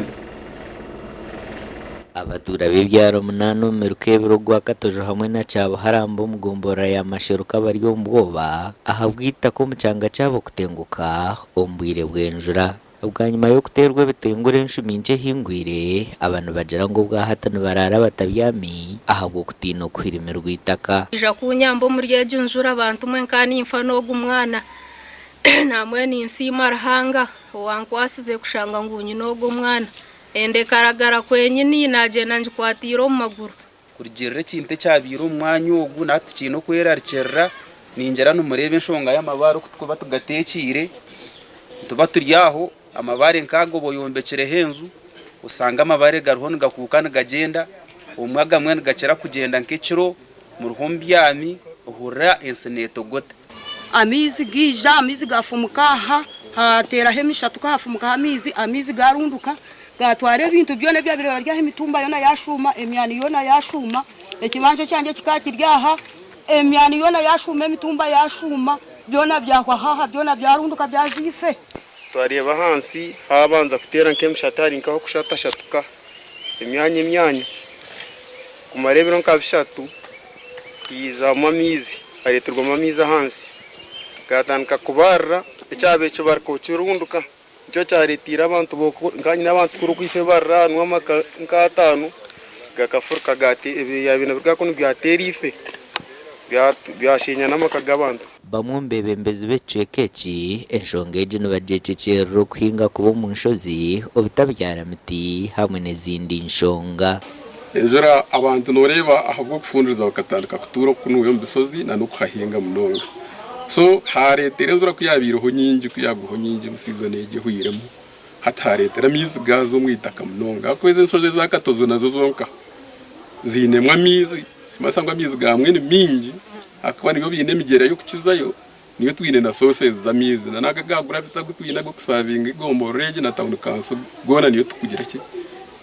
Abatuura b'ebyaro munaana omu miruka ebiri ogwa Katojo hamwe na Kyabuharamba omu gomborora ya Masheruka bari omu bwoba ahabw'eitaka omu kyanga kyabo kutenguka omu bwire bw'enjura. Bwanyima y'okuteerwa ebitengure enshumi nkye ehingwire, aba nibagira ngu obwahati nibaraara batabyami ahabw'okutiina okuhirimirwa eitaka. Ija kunyamba omuri egi njura bantu mwe nka ninfa n'ogu mwana namwe ninsiima Ruhanga owankwasize kushanga ngu nyine ogu omwana. Enda ekaragara kwenyini, naagyenda ngikwatiire omu maguru. Kurugiirira ekintu ekyabaire omu mwanya ogu na hati tukiine okwerarikirira, ningira nimureeba enshonga y'amabaare oku turikuba tugateekiire, nituba turi aho amabaare nk'ago oba oyombekireho enju osanga amabaare gariho nigakuuka nigagyenda, obumwe agamwe nigakira kugyenda nk'ekiro muriho mubyami ohurira ensi neetogota. Amaizi gaija, amaizi gaafumuka aha, haateeraho emishatuka haafumukaho amaizi, amaizi gaarunduka gaatwara ebintu byona ebyabaire biri aha, emitumba yoona yaashuuma, emyani yoona yaashuuma, ekibanja ekyangye kikaba kiri aha, emyani yoona yaashuuma, emitumba yaashuuma, byona byahwaho aha, byona byarunduka byaza ife. Twareeba ahansi haabanza kuteera nk'emishate hari nk'ah'okushatashatuka emyanya emyanya kumara ebiro nka bishatu. Haizamu amaizi, hareeterwamu amaizi ahansi, gaatandika kubarira, ekyabaire kibarika kirunduka. Nikyo kyareeteire abantu nka nyine abantu kuri oku itwe bariraanwa amaka nk'ataano gakafuruka ebyabaire nibiruga kunu byateera ife byasheenya n'amaka g'abantu. Bamwe omu beebembezi b'ekicweka eki, enshonga egi nibagyekyekyerera okuhinga kuba omu nshozi, obutabyara miti hamwe n'ezindi nshonga. Enjura abantu noreeba ahabw'okufundiriza bakatandika kutuura okunuya omu bisozi na n'okuhahinga munonga. So hareetera enjura ku yabaireho nyingi ku yagwaho nyingi omu season egi ehweiremu hati hareetera amaizi gaaza omu itaka munonga ahakuba ezi enshozi eza Katozi nazo zonka ziinemu amaizi nikimanyisa ngu amaizi gaamwe ni maingi ahakuba nibo baine emigyera y'okukizayo Niyo twine na sources z'amaizi na n'ago aga gravity agu twine ag'okusavinga egomborora egi na town council goona niyo tukugira ki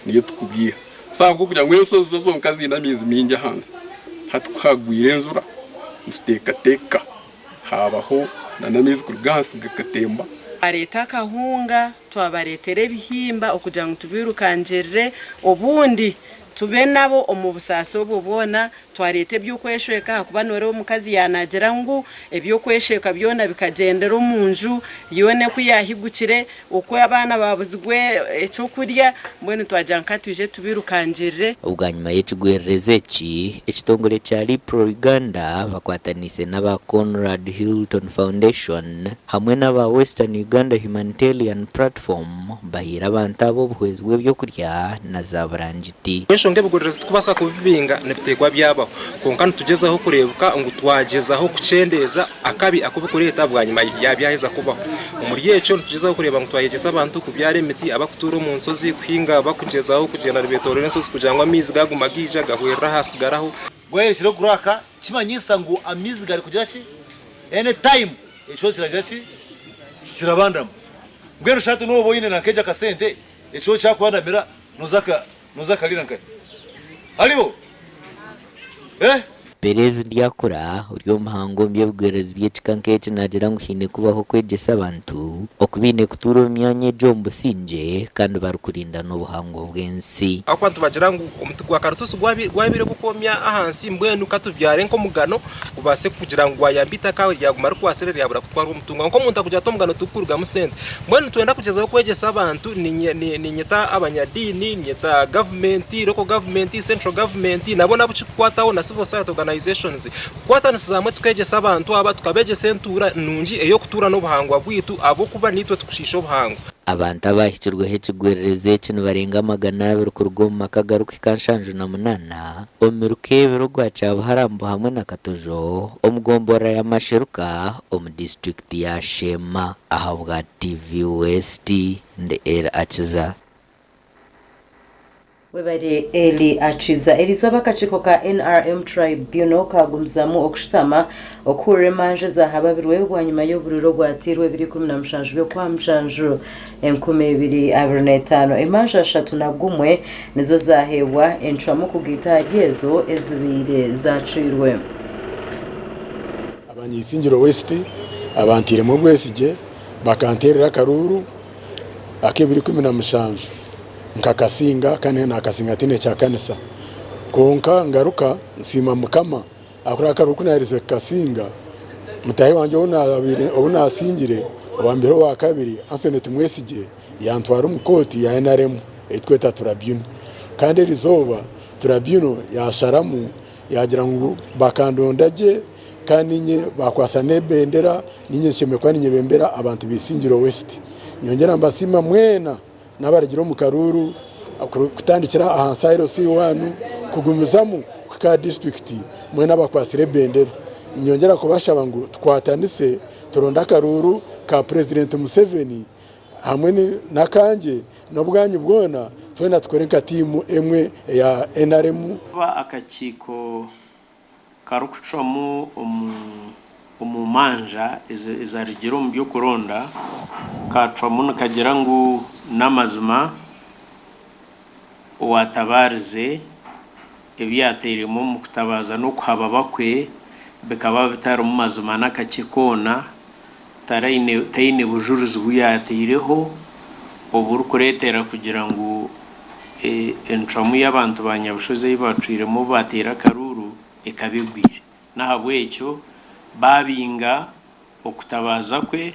niyo tukubiiha. So ahabw'okugira ngu enshozi zo zonka ziine amaizi maingi ahansi, hati ku hagwire enjura nituteekateeka haabaho na n'amaizi kuruga ahansi gakatemba. Twareeta akahunga, twabareetera ebihimba okugira ngu tubirukangirire obundi tube nabo omu busaasi obwo bwona. Twareeta eby'okweshweka ahakuba nooreeba omukazi yaanaagira ngu eby'okweshweka byona bikagyendera omu nju, yoona oku yaahigukire, oku abaana baabuzirwe eky'okurya, mbwenu twagira ngu ka twije tubirukangirire. Bwanyima y'ekigwererezi eki, ekitongore kya Lipro Uganda bakwataniise n'aba Conrad Hilton Foundation hamwe n'aba Western Uganda Humanitarian Platform bahaire abantu aba obuhwezi bw'ebyokurya na za burangiti. Enshonga ebigwererezi tikubaasa kubibinga nibiteekwa byabaho kwonka nitugyezaho kureebeka ngu twagyezaho kukyendeeza akabi aku birikureeta bwanyima byaheza kubaho. Omuri ekyo nitugyezaho kureeba ngu twayegyesa abantu kubyara emiti, abarikutuura omu nshozi kuhinga barikugyezaho kugyenda nibetoorora enshozi kugira ngu amaizi gaaguma gaija gahwerera ahasigaraho. Gwayerekire okuraka kimanyisa ngu amaizi gari kugira ki? Any time ekishozi kiragira ki? Kirabandamu. Mbwenu shi hati nooba oine na nk'egyo akasente? Ekihoro kyakuhanamira noza kariira nkahi? Hariho? Eh? Perez Ndyakura, ori omuhangu omu by'ebigwererezi by'ekika nk'eki naagira ngu haine kubaho okwegyesa abantu oku baine kutuura omu myanya egyo omu busingye kandi barikurinda n'obuhangwa bw'ensi. Ahabw'okuba nitubagira ngu omuti gwa karituusi gwabaire gukwomya ahansi, mbwenu ka tubyare nk'omugano gubaase kugira ngu gwayamba eitaka ryaguma rikwatsire ryabura kutwarwa omutungo. Kwonka omuntu akugira ati omugano tigukurugamu sente. Mbwenu nitwenda kugyezaho kwegyesa abantu, niinyeta abanyadiini, niinyeta gavumenti, local government, central government nabo n'abu kirikukwataho na civil society organizations kukwatanisiza hamwe tukegyesa abantu aba, tukabegyesa entuura nungi ey'okutuura n'obuhangwa bwaitu ahabw'okuba niitwe tukushiisha obuhangwa. Abantu abahikirweho ekigwererezi eki nibarenga 200 kuruga omu maka agarikuhika 78 omu miruka ebiri ogwa Kyabuharambo hamwe na Katojo omu gomborora ya Masheruka omu disiturikiti ya Sheema. Ahabwa TV West, ndi Elly Akiza. Webare Elly Akiza. Erizooba akakiiko ka NRM Tribunal kagumizamu okushutama okuhurira emanja ezahababirwe bwanyima y'oburuuru obwateirwe ebiro 17 by'Okwamushanju 2025. Emanja 31 nizo zaheebwa encwamu kugaita ahari ezo ezibaire zacwirwe. Abanyaisingiro West abanteiremu obwesigye bakanteerera akaruuru ak'ebiro 17 nkakasinga kandi nakasinga ntaine kyakanisa. Kwonka ngaruka nsiima Mukama ahabw'okuba akaruuru ku naaherize kukasinga, mutaahi wangye ou naasingire owambeire owaakabiri Anthony Tumwesigye yantwara omu kooti ya NRM ei turikweta Tribunal. Kandi erizooba Tribunal yaasharamu Yaagira ngu bakandonda gye kandi niinye baakwatsa n'ebendera, niinye nshemereire kuba niinyebembera abantu ba Isingiro West. Nyongyera mbasiima mwena n'abarugire omu karuuru kutandikira ahansi aha LC one kugumizamu kuhika aha disiturikiti mwena abakwatsire ebendera. Niinyongyera kubashaba ngu tukwatanise turonde akaruuru ka Purezidenti Museveni hamwe n'akangye n'obwanyu bwona twena tukore nka tiimu emwe eya nrm. Kuba akakiiko karikucwamu omu manja ezarugire omu by'okuronda kaacwamu nikagira ngu n'amazima owaatabarize ebi yaateiremu omu kutabaaza n'okuhababa kwe bikaba bitarimu mazima n'akakye koona, taraine taine bujurizi bu yaataireho oburikureetera kugira ngu encwamu y'abantu ba Nyabushozi ei baacwiremu obu baateire akaruuru ekaba egwire. N'ahabw'ekyo baabinga okutabaaza kwe,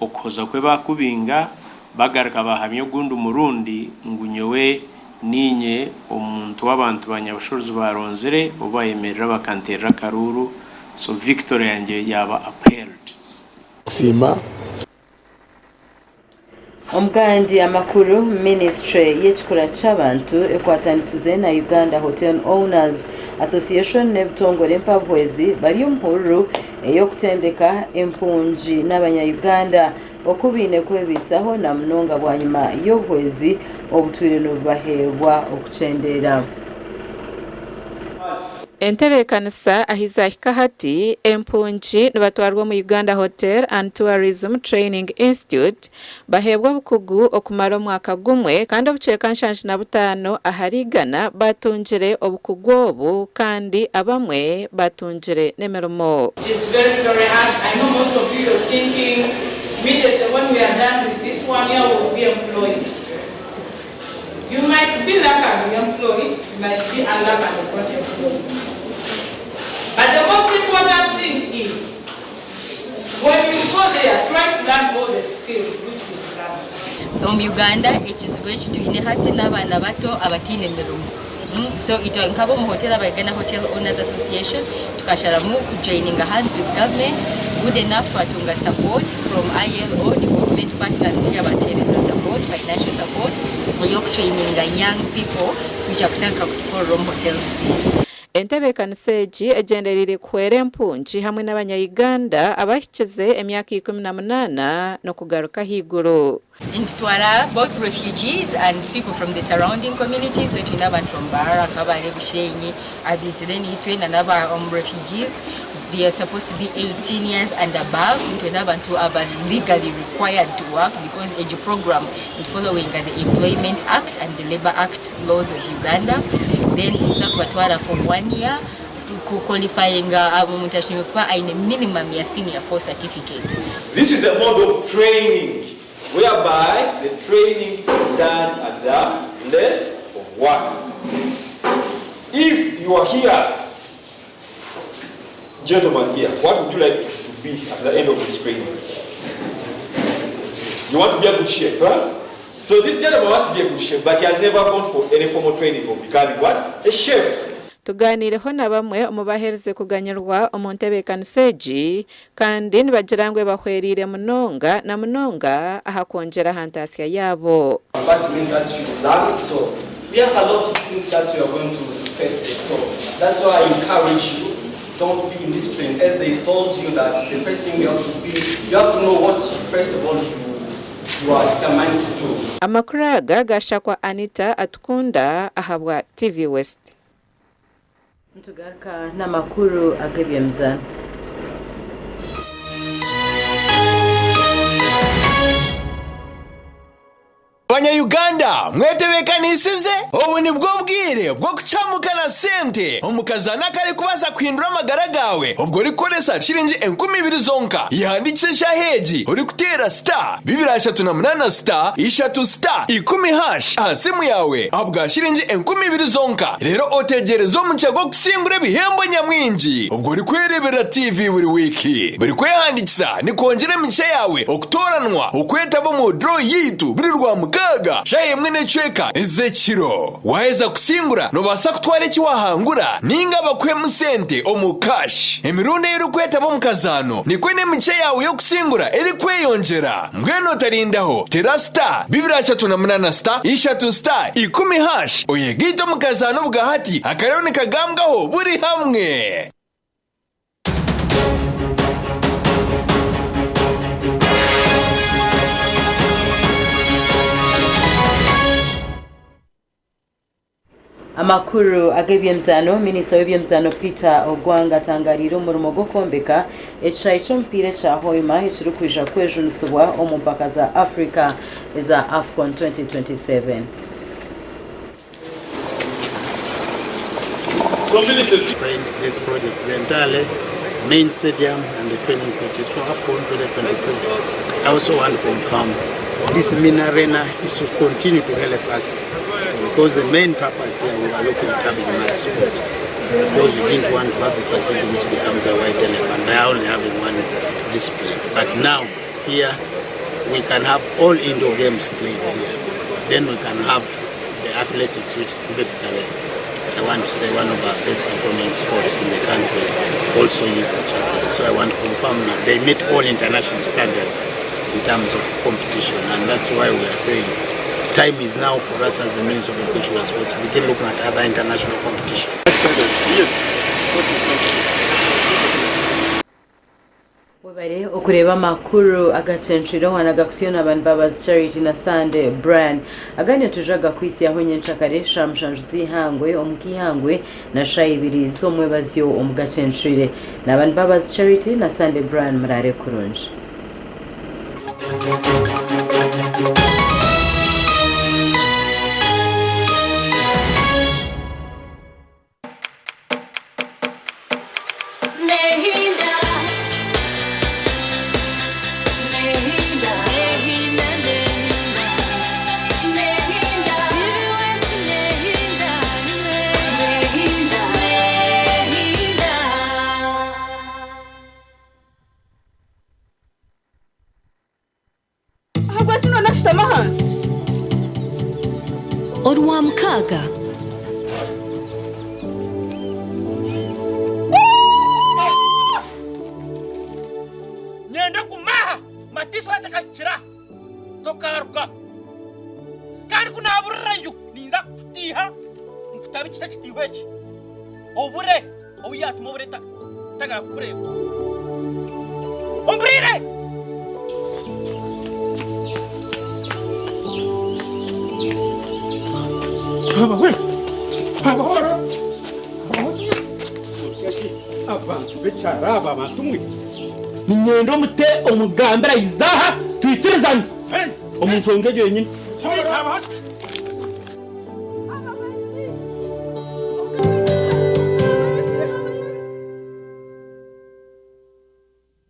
okuhoza kwe baakubinga, bagaruka baahamya ogundi murundi ngu nyowe niinye omuntu w'abantu ba Nyabushozi baaronzire obu baayemerera bakanteerera akaruuru, so victory yangye yaaba upheld. Kusiima. Omugandi amakuru, Minisiture y'ekikura ky'abantu ekwatanisize na Uganda Hotel Owners Association n'ebitongore empabuhwezi bari omuhururu ey'okutendeka empungi n'abanya Uganda oku baine kwebaisaho na munonga bwanyima y'obuhwezi obutwire nibubaheebwa okukyendeera. Entebeekanisa ahi zaahika hati, empungi nibatwarwa omu Uganda Hotel and Tourism Training Institute baheebwa obukugu okumara omwaka gumwe kandi obucweka 75 ahari igana batungire obukugu obu kandi abamwe batungire n'emirimo. It is very very hard, I know most of you you're thinking immediately when we are done with this one year we will be employed. You might be luck and be employed, you might be unluck and not employed. But the most important thing is, when you go there, try to learn all the skills which you learned. Omu Uganda ekizibu eki twine hati n'abaana bato abataine mirimo. So itwe nk'ab'omu hotel aba Uganda Hotel Owners Association tukasharamu ku joininga hands with government. Good enough twatunga support from ILO, development partners baija batuhereza support, financial support ey'okutraininga young people kwija kutandika kutukorera omu hotels zaitu. Entebeekanisa egi egyendereire kuhwera empungi hamwe n'abanya-Uganda abahikize emyaka 18 n'okugaruka ahaiguru. Nitutwara both refugees and people from the surrounding communities, so twine abantu from Mbarara, Kabale, Bushenyi abaizire naitwe na n'aba omu refugees. They are supposed to be 18 years and above. Nitwenda abantu abari legally required to work because egi program netufollowinga the Employment Act and the Labour Act laws of Uganda. Then nituza kubatwara for one year ku qualifyinga omuntu ashemereire kuba aine minimum ya senior four certificate. This is a mode of training whereby the training is done at the place of work. If you are here, gentlemen here, what would you like to be at the end of this training? You want to be a good chef, huh? So this gentleman wants to be a good chef, but he has never gone for any formal training of becoming what? A chef. Tugaaniireho na bamwe omu baaherize kuganyirwa omu ntebeekanisa egi kandi nibagira ngu ebahwereire munonga na munonga aha kwongyera aha ntaasya yaabo. That means that you learn. So we have a lot of things that you are going to face there. So that's why I encourage you, don't be indisciplined. As they told you that the first thing you have to be, you have to know what first of all you are determined to do. Amakuru aga gashakwa Anita Atukunda ahabwa TV West. Nitugaruka n'amakuru ag'eby'emizaano. Banya-Uganda mwetebeekanisize? Obu nibwo bwire bw'okucamuka na sente omu kazaano akarikubaasa kuhindura amagara gaawe obwo orikukoresa shiringi 2000 zonka. Yehandiikise eshaaha egi orikuteera star 238 star ishatu star ikumi hash aha simu yaawe ahabwa shiringi 2000 zonka reero otegyereze omugisha gw'okusingura ebihembo nyamwingi obwo orikwereeberera TV buri wiiki. Buri kwehandiikisa nikwongyera emigisha yaawe okutooranwa okwetaba omu draw yaitu buri Rwamukaaga shaaha emwe n'ekicweka ez'ekiro. Waaheza kusingura noobaasa kutwara eki waahangura nainga bakuhemu sente omu cash. Emirundi ei orikwetaba omu kazaano nikwo n'emigisha yaawe y'okusingura erikweyongyera. Mbwenu otarindaho, teera star 238 star ishatu star ikumi hash oyegaite omu kazaano obwahati akariho nikagambwaho buri hamwe. Amakuru ag'eby'emizaano, Minisita w'eby'emizaano Peter Ogwang atangariire omurimo gw'okwombeka ekishaayi ky'omupiira ekya Hoima ekirikwija kwejunisibwa omu mpaka za Africa eza AFCON 2027. Friends, this project is entirely main stadium and the training pitch is for AFCON 2027. I also want to confirm this mini arena is to continue to help us because the main purpose here we are looking at having match sport because we didn't want to have a facility which becomes a white elephant by only having one discipline. But now here we can have all indoor games played here. Then we can have the athletics, which is basically, I want to say, one of our best performing sports in the country, also use this facility. So I want to confirm that they meet all international standards in terms of competition, and that's why we are saying time is now for us as the Ministry of Education and Sports to begin looking at other international competition. Yes. Webare okureeba amakuru agacencwire owana gakutsyo na Banbabazi Charity na Sande Brian. Agandi nitwija kugakwitsyaho nyenkyakare shaaha mushanju z'eihangwe omu k'eihangwe na shaaha ibiri z'omwebazyo omu gacencwire. Na Banbabazi Charity na Sande Brian muraare kurungi. Nehinda, nehinda, nehinda, nehinda, nehinda, nehinda, nehinda. Ahabwaki noonashutama ahansi? Orwamukaaga. Nyenda kumaha Matiso atakakira tokaruga kandi ku naaburira nju ninza kukutiiha nkutabikise ekitiiho eki obure obu yaatuma obure tagara kukureeba ompuriire. Abantu Kyara aba bantu mwe. Niinyenda omute omugambire aije aha twikirizane omu nshonga egyo yenyine.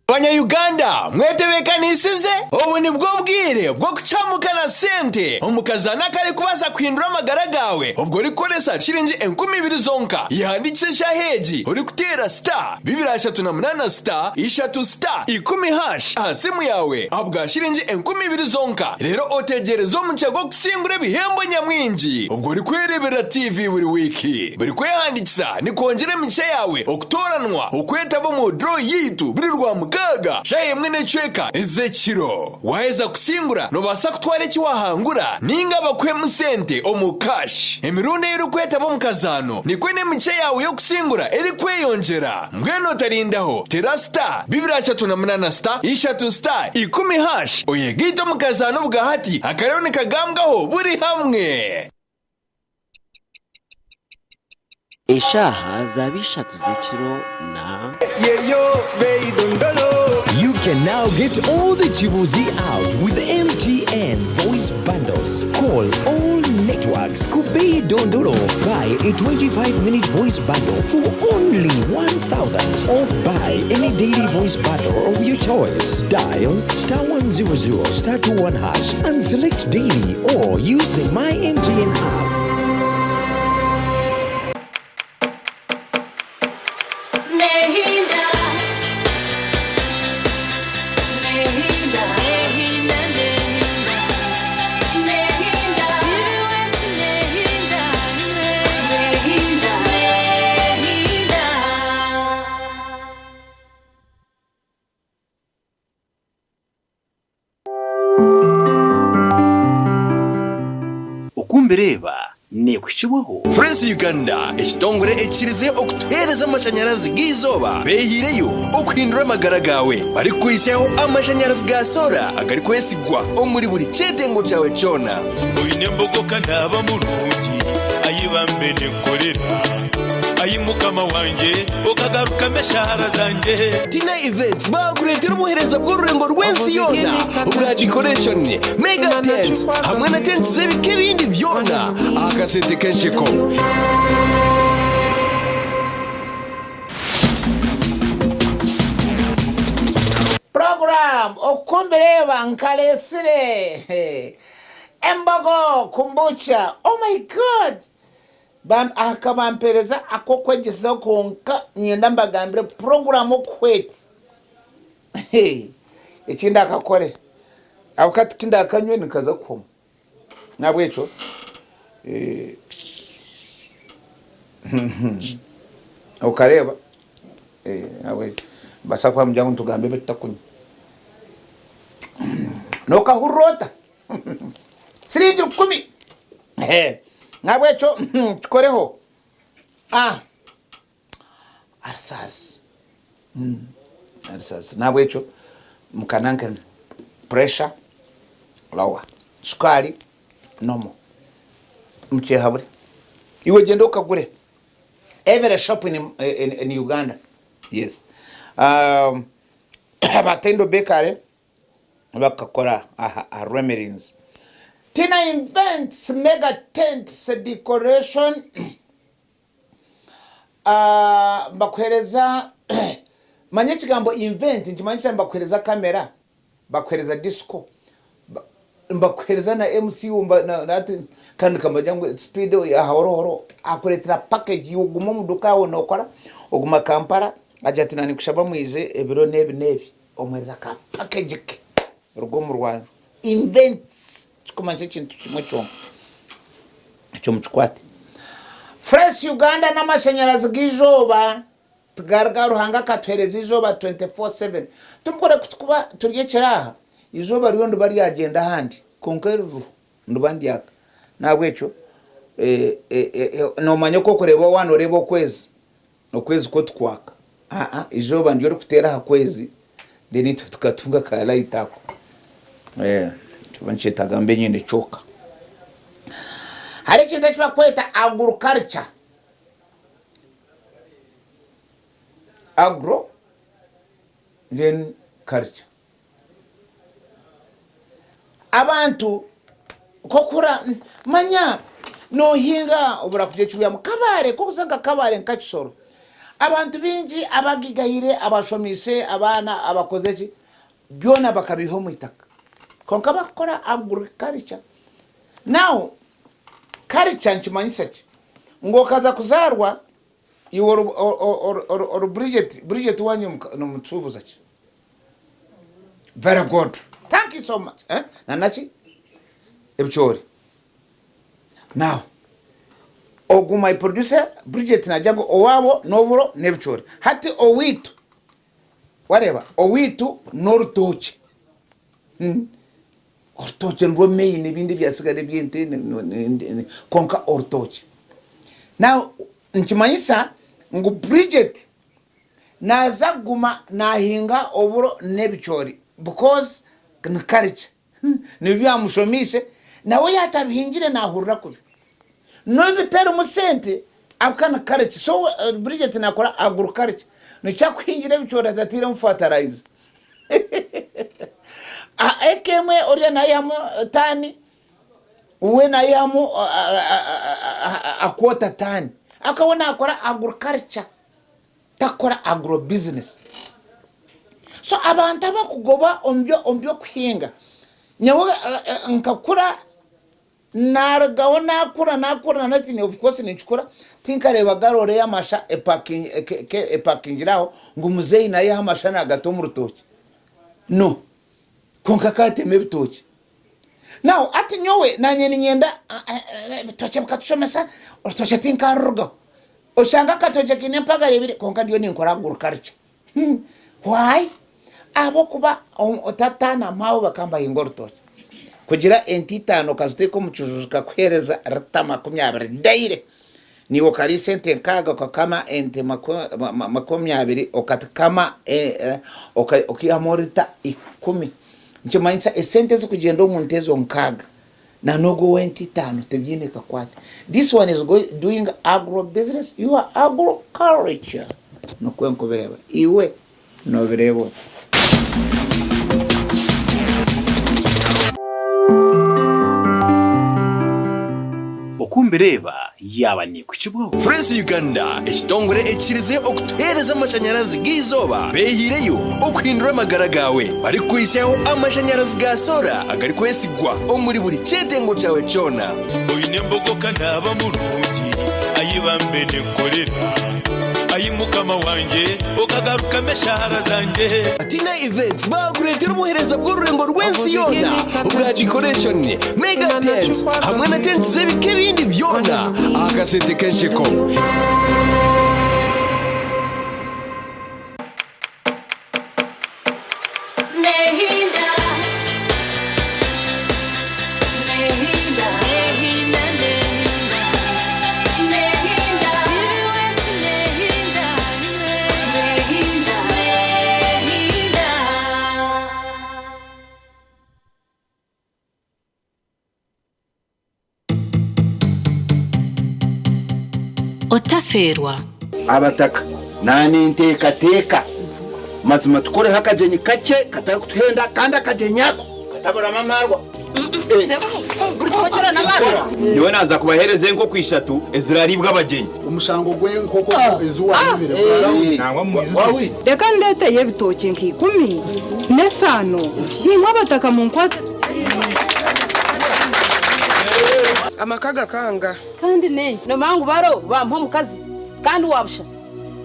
Banya-Uganda mwetebeekanisize? Obu nibwo bwire bw'okucamuka na sente omu kazaano akarikubaasa kuhindura amagara gaawe obwo orikukoresa shiringi 2000 zonka. Yehandiikise eshaaha egi orikuteera star 238 star ishatu star ikumi hash aha simu yaawe ahabwa shiringi 2000 zonka reero otegyereze omugisha gw'okusingura ebihembo nyamwingi obwo orikwereeberera TV buri wiiki. Buri kwehandiikisa nikwongyera emigisha yaawe okutooranwa okwetaba omu draw yaitu buri Rwamukaaga shaaha emwe n'ecweka ez'ekiro. Waaheza kusingura noobaasa kutwara eki waahangura nainga bakuhemu sente omu cash. Emirundi ei orikwetaba omu kazaano nikwo n'emigisha yaawe y'okusingura erikweyongyera. Mbwenu otarindaho, teera star bibiri ashatu na munaana star ishatu star ikumi hash oyegaite omu kazaano obwahati akariho nikagambwaho buri hamwe. Eshaaha zaaba ishatu z'ekiro na. You can now get all the Chibuzi out with MTN voice bundles. Call all networks Kubei Dondolo. Buy a 25 minute voice bundle for only 1000 or buy any daily voice bundle of your choice. Dial star 100 star 21 hash and select daily or use the My MTN app. Nehinda. Nehinda. Nehinda. Nehinda. Nehinda. Nehinda. Nehinda. Oku mbireeba neekuhikibwaho. Fresh Uganda, ekitongore ekikirize okutuheereza amashanyarazi g'eizooba beehiireyo okuhindura amagara gaawe barikukuhitsyaho amashanyarazi ga soora agarikwesigwa omuri buri kyetengo kyawe kyona. Oine embogo ka naaba murungi, ai bambe ninkorera, Ai Mukama wangye, okagarukamu eshaara zangye. Tina Events baakureetera obuheereza bw'orurengo rw'ensi yoona obwa decoration, mega tents hamwe na tents z'ebika ebindi byona aha kasente k'ensheko. Program oku mbireeba nkareetsire embogo kumbucha oh my God Akabampereza ak'okwegyesezaho kwonka niinyenda mbagambire puroguraamu oku eti. Eki ndakakore ahabw'okuba tikindakanywe nikaza kuhoma. N'ahabw'ekyo okareeba n'ahabw'ekyo nibaasa kuba nibagira ngu nitugambe ebi tutakunywa. Nookahurira ota? Siringi rukumi. Nahabwekyo kikoreho. Ah, Arisasi. Arisasi. Nahabwekyo mukananka pressure lower. Sukari normal. Mukyehabure. Iwe gyenda okagure. Every shop in, in, in Uganda. Yes. Um, Abatendo Bakery bakakora aha Rwemirins. Tina Events Mega Tents Decoration Nibakuhereza manya ekigambo event nikimanyisa nibakuhereza camera, bakuhereza disco, nibakuhereza na MC kandi nibagira ngu speed aha horohoro akuretera package iwe oguma omu duka yawe nokora oguma Kampala agira ati naninkushaba mwije ebiro nebi nebi. Omuheereza ka package ke ruga omu rwanju invents kikumanyisa ekintu kimwe kyonka ekyo mukikwate. Fresh Uganda n'amashanyarazi g'eizooba tigari ga Ruhanga akatuheereza eizooba 24/7 tumukore kuba turi ekiro aha eizooba ryo niba ryagyenda ahandi kwonka eririho niba niryaka nahabwekyo nomanya oku orikureeba waaba noreeba okwezi Okwezi kwo tikwaka. Aa, eizooba niryo ririkuteera aha kwezi then itwe tukatunga ka light ako. Eh, nikiba nikyetaaga mbe nyine kyoka. Hariho ekintu eki barikweta agriculture. Agro. Then culture. Abantu nk'okura manya nohinga obura kugira eki wihamu. Kabare k'okuza nka Kabare nka Kisoro, abantu baingi abagigaire, abashomiise abaana, abakoze ki, byona bakabiiha omu itaka. Kwonka bakukora agriculture. Now culture nikimanyisa ki? Ngu okaza kuzaarwa Iwe ori Bridget, Bridget wanyu nomutuubuza ki? Very good. Thank you so much. Eh? Nanaki? Ebicoori. Now, ogu my producer Bridget nagira ngu owaabo n'oburo n'ebicoori. Hati owaitu, wareeba, owaitu n'orutookye. Hmm. Orutookye nirwo main ebindi ebyatsigara eby'ente kwonka orutookye. Now nikimanyisa ngu Bridget naaza kuguma naahinga oburo n'ebicoori because ni culture nibyo byamushomiise nawe yaatabihingire naahurira kubi. N'obu bitarimu sente ahabw'okuba ni culture so Bridget naakora agriculture nikyo arikuhingira ebicoori atatairemu fertilizer. Eka emwe oriya nayihamu taani, we nayihamu a quarter taani. Ahabw'okuba we nakora agriculture takukora agro business. So abantu abakugoba omu by'okuhinga, nyowe nkakura Narugaho nakura nakura na hati of course ninkikura tinkarebaga rore y'amasha epakingire aho ngu muzeeyi nayiha amasha nagata omu rutookye no kwonka akatema ebitookye now hati nyowe nanye ninyenda ebitookye bikatushomesa orutookye tinkarurugaho oshanga akatookye kaine empagara ibiri kwonka ndiyo ninkora agriculture Why? Ahabw'okuba tata na maawe bakaba nibahinga orutookye. Kugira ente itaano okaziteeka omu kiju zikakuheereza rita 20 daily. Naiwe okariisa ente nkaaga okakama ente 20 okakama okaihamu rita ikumi. Nikimanyisa esente ezikugyenda omu nte ezo nkaaga na n'ogwo ow'ente itaano tibiine kakwate. This one is doing agro business, you are agro culture. Nikwo nkubireeba. Iwe nobireeba ota? Oku mbireeba yaaba neekuhikibwaho. Frezi Uganda, ekitongore ekikirize okutuheereza amashanyarazi g'eizooba beehiireyo okuhindura amagara gaawe barikukuhitsyaho amashanyarazi ga soora agarikwesigwa omuri buri kyetengo kyawe kyona. Oine embogo ka naaba murungi, ai bambe nenkorera, ai Mukama wangye, okagarukamu eshaara zangye. Tina Events baakureetera obuheereza bw'orurengo rw'ensi yoona obwa decoration, mega tents hamwe na tents z'ebika ebindi byona aha kasente k'ensheko. Otafeerwa. Abataka naninteekateeka mazima tukoreho akagyenyi kakye katarikutuhenda kandi akagyenyi ako kataburamu amaarwa. Nyowe naaza kubaheereza enkoko ishatu eziraariibwe abagyenyi. Omushango gw'enkoko ezi waayibire gwarahwire. Reka ndeeteyo ebitookye nka ikumi n'esaano, naimwe abataka munkwatse tugire eki Amaka gakanga. Kandi n'enki? Noomanya ngu baro baamuha omukazi kandi wa busha.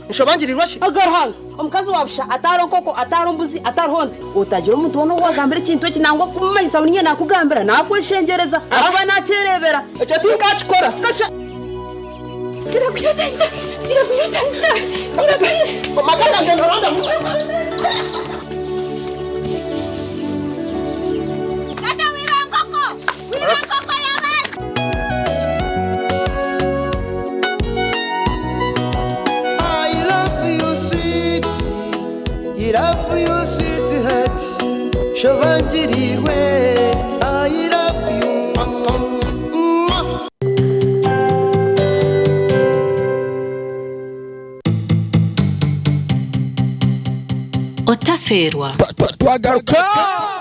Nshobangirirwa ki? Aga Ruhanga! Omukazi wa busha atariho nkoko, atariho mbuzi, atariho nte. Otagira omuntu weena ou waagambira ekintu eki nangwa kumumanyisa ngu niinye naakugambira, naakweshengyereza ahakuba naakyereebera. Ekyo tinkaakikora. Kasha! Kirakwita, kirakwita, kirakwita. Amaka gangye noronda mu. Tata wiba enkoko! Wiba enkoko y'abandi! I love you sweet, I love you sweetheart, Shobangirirwe, I love you mwah, mwah, mwah. Otafeerwa. Twagaruka!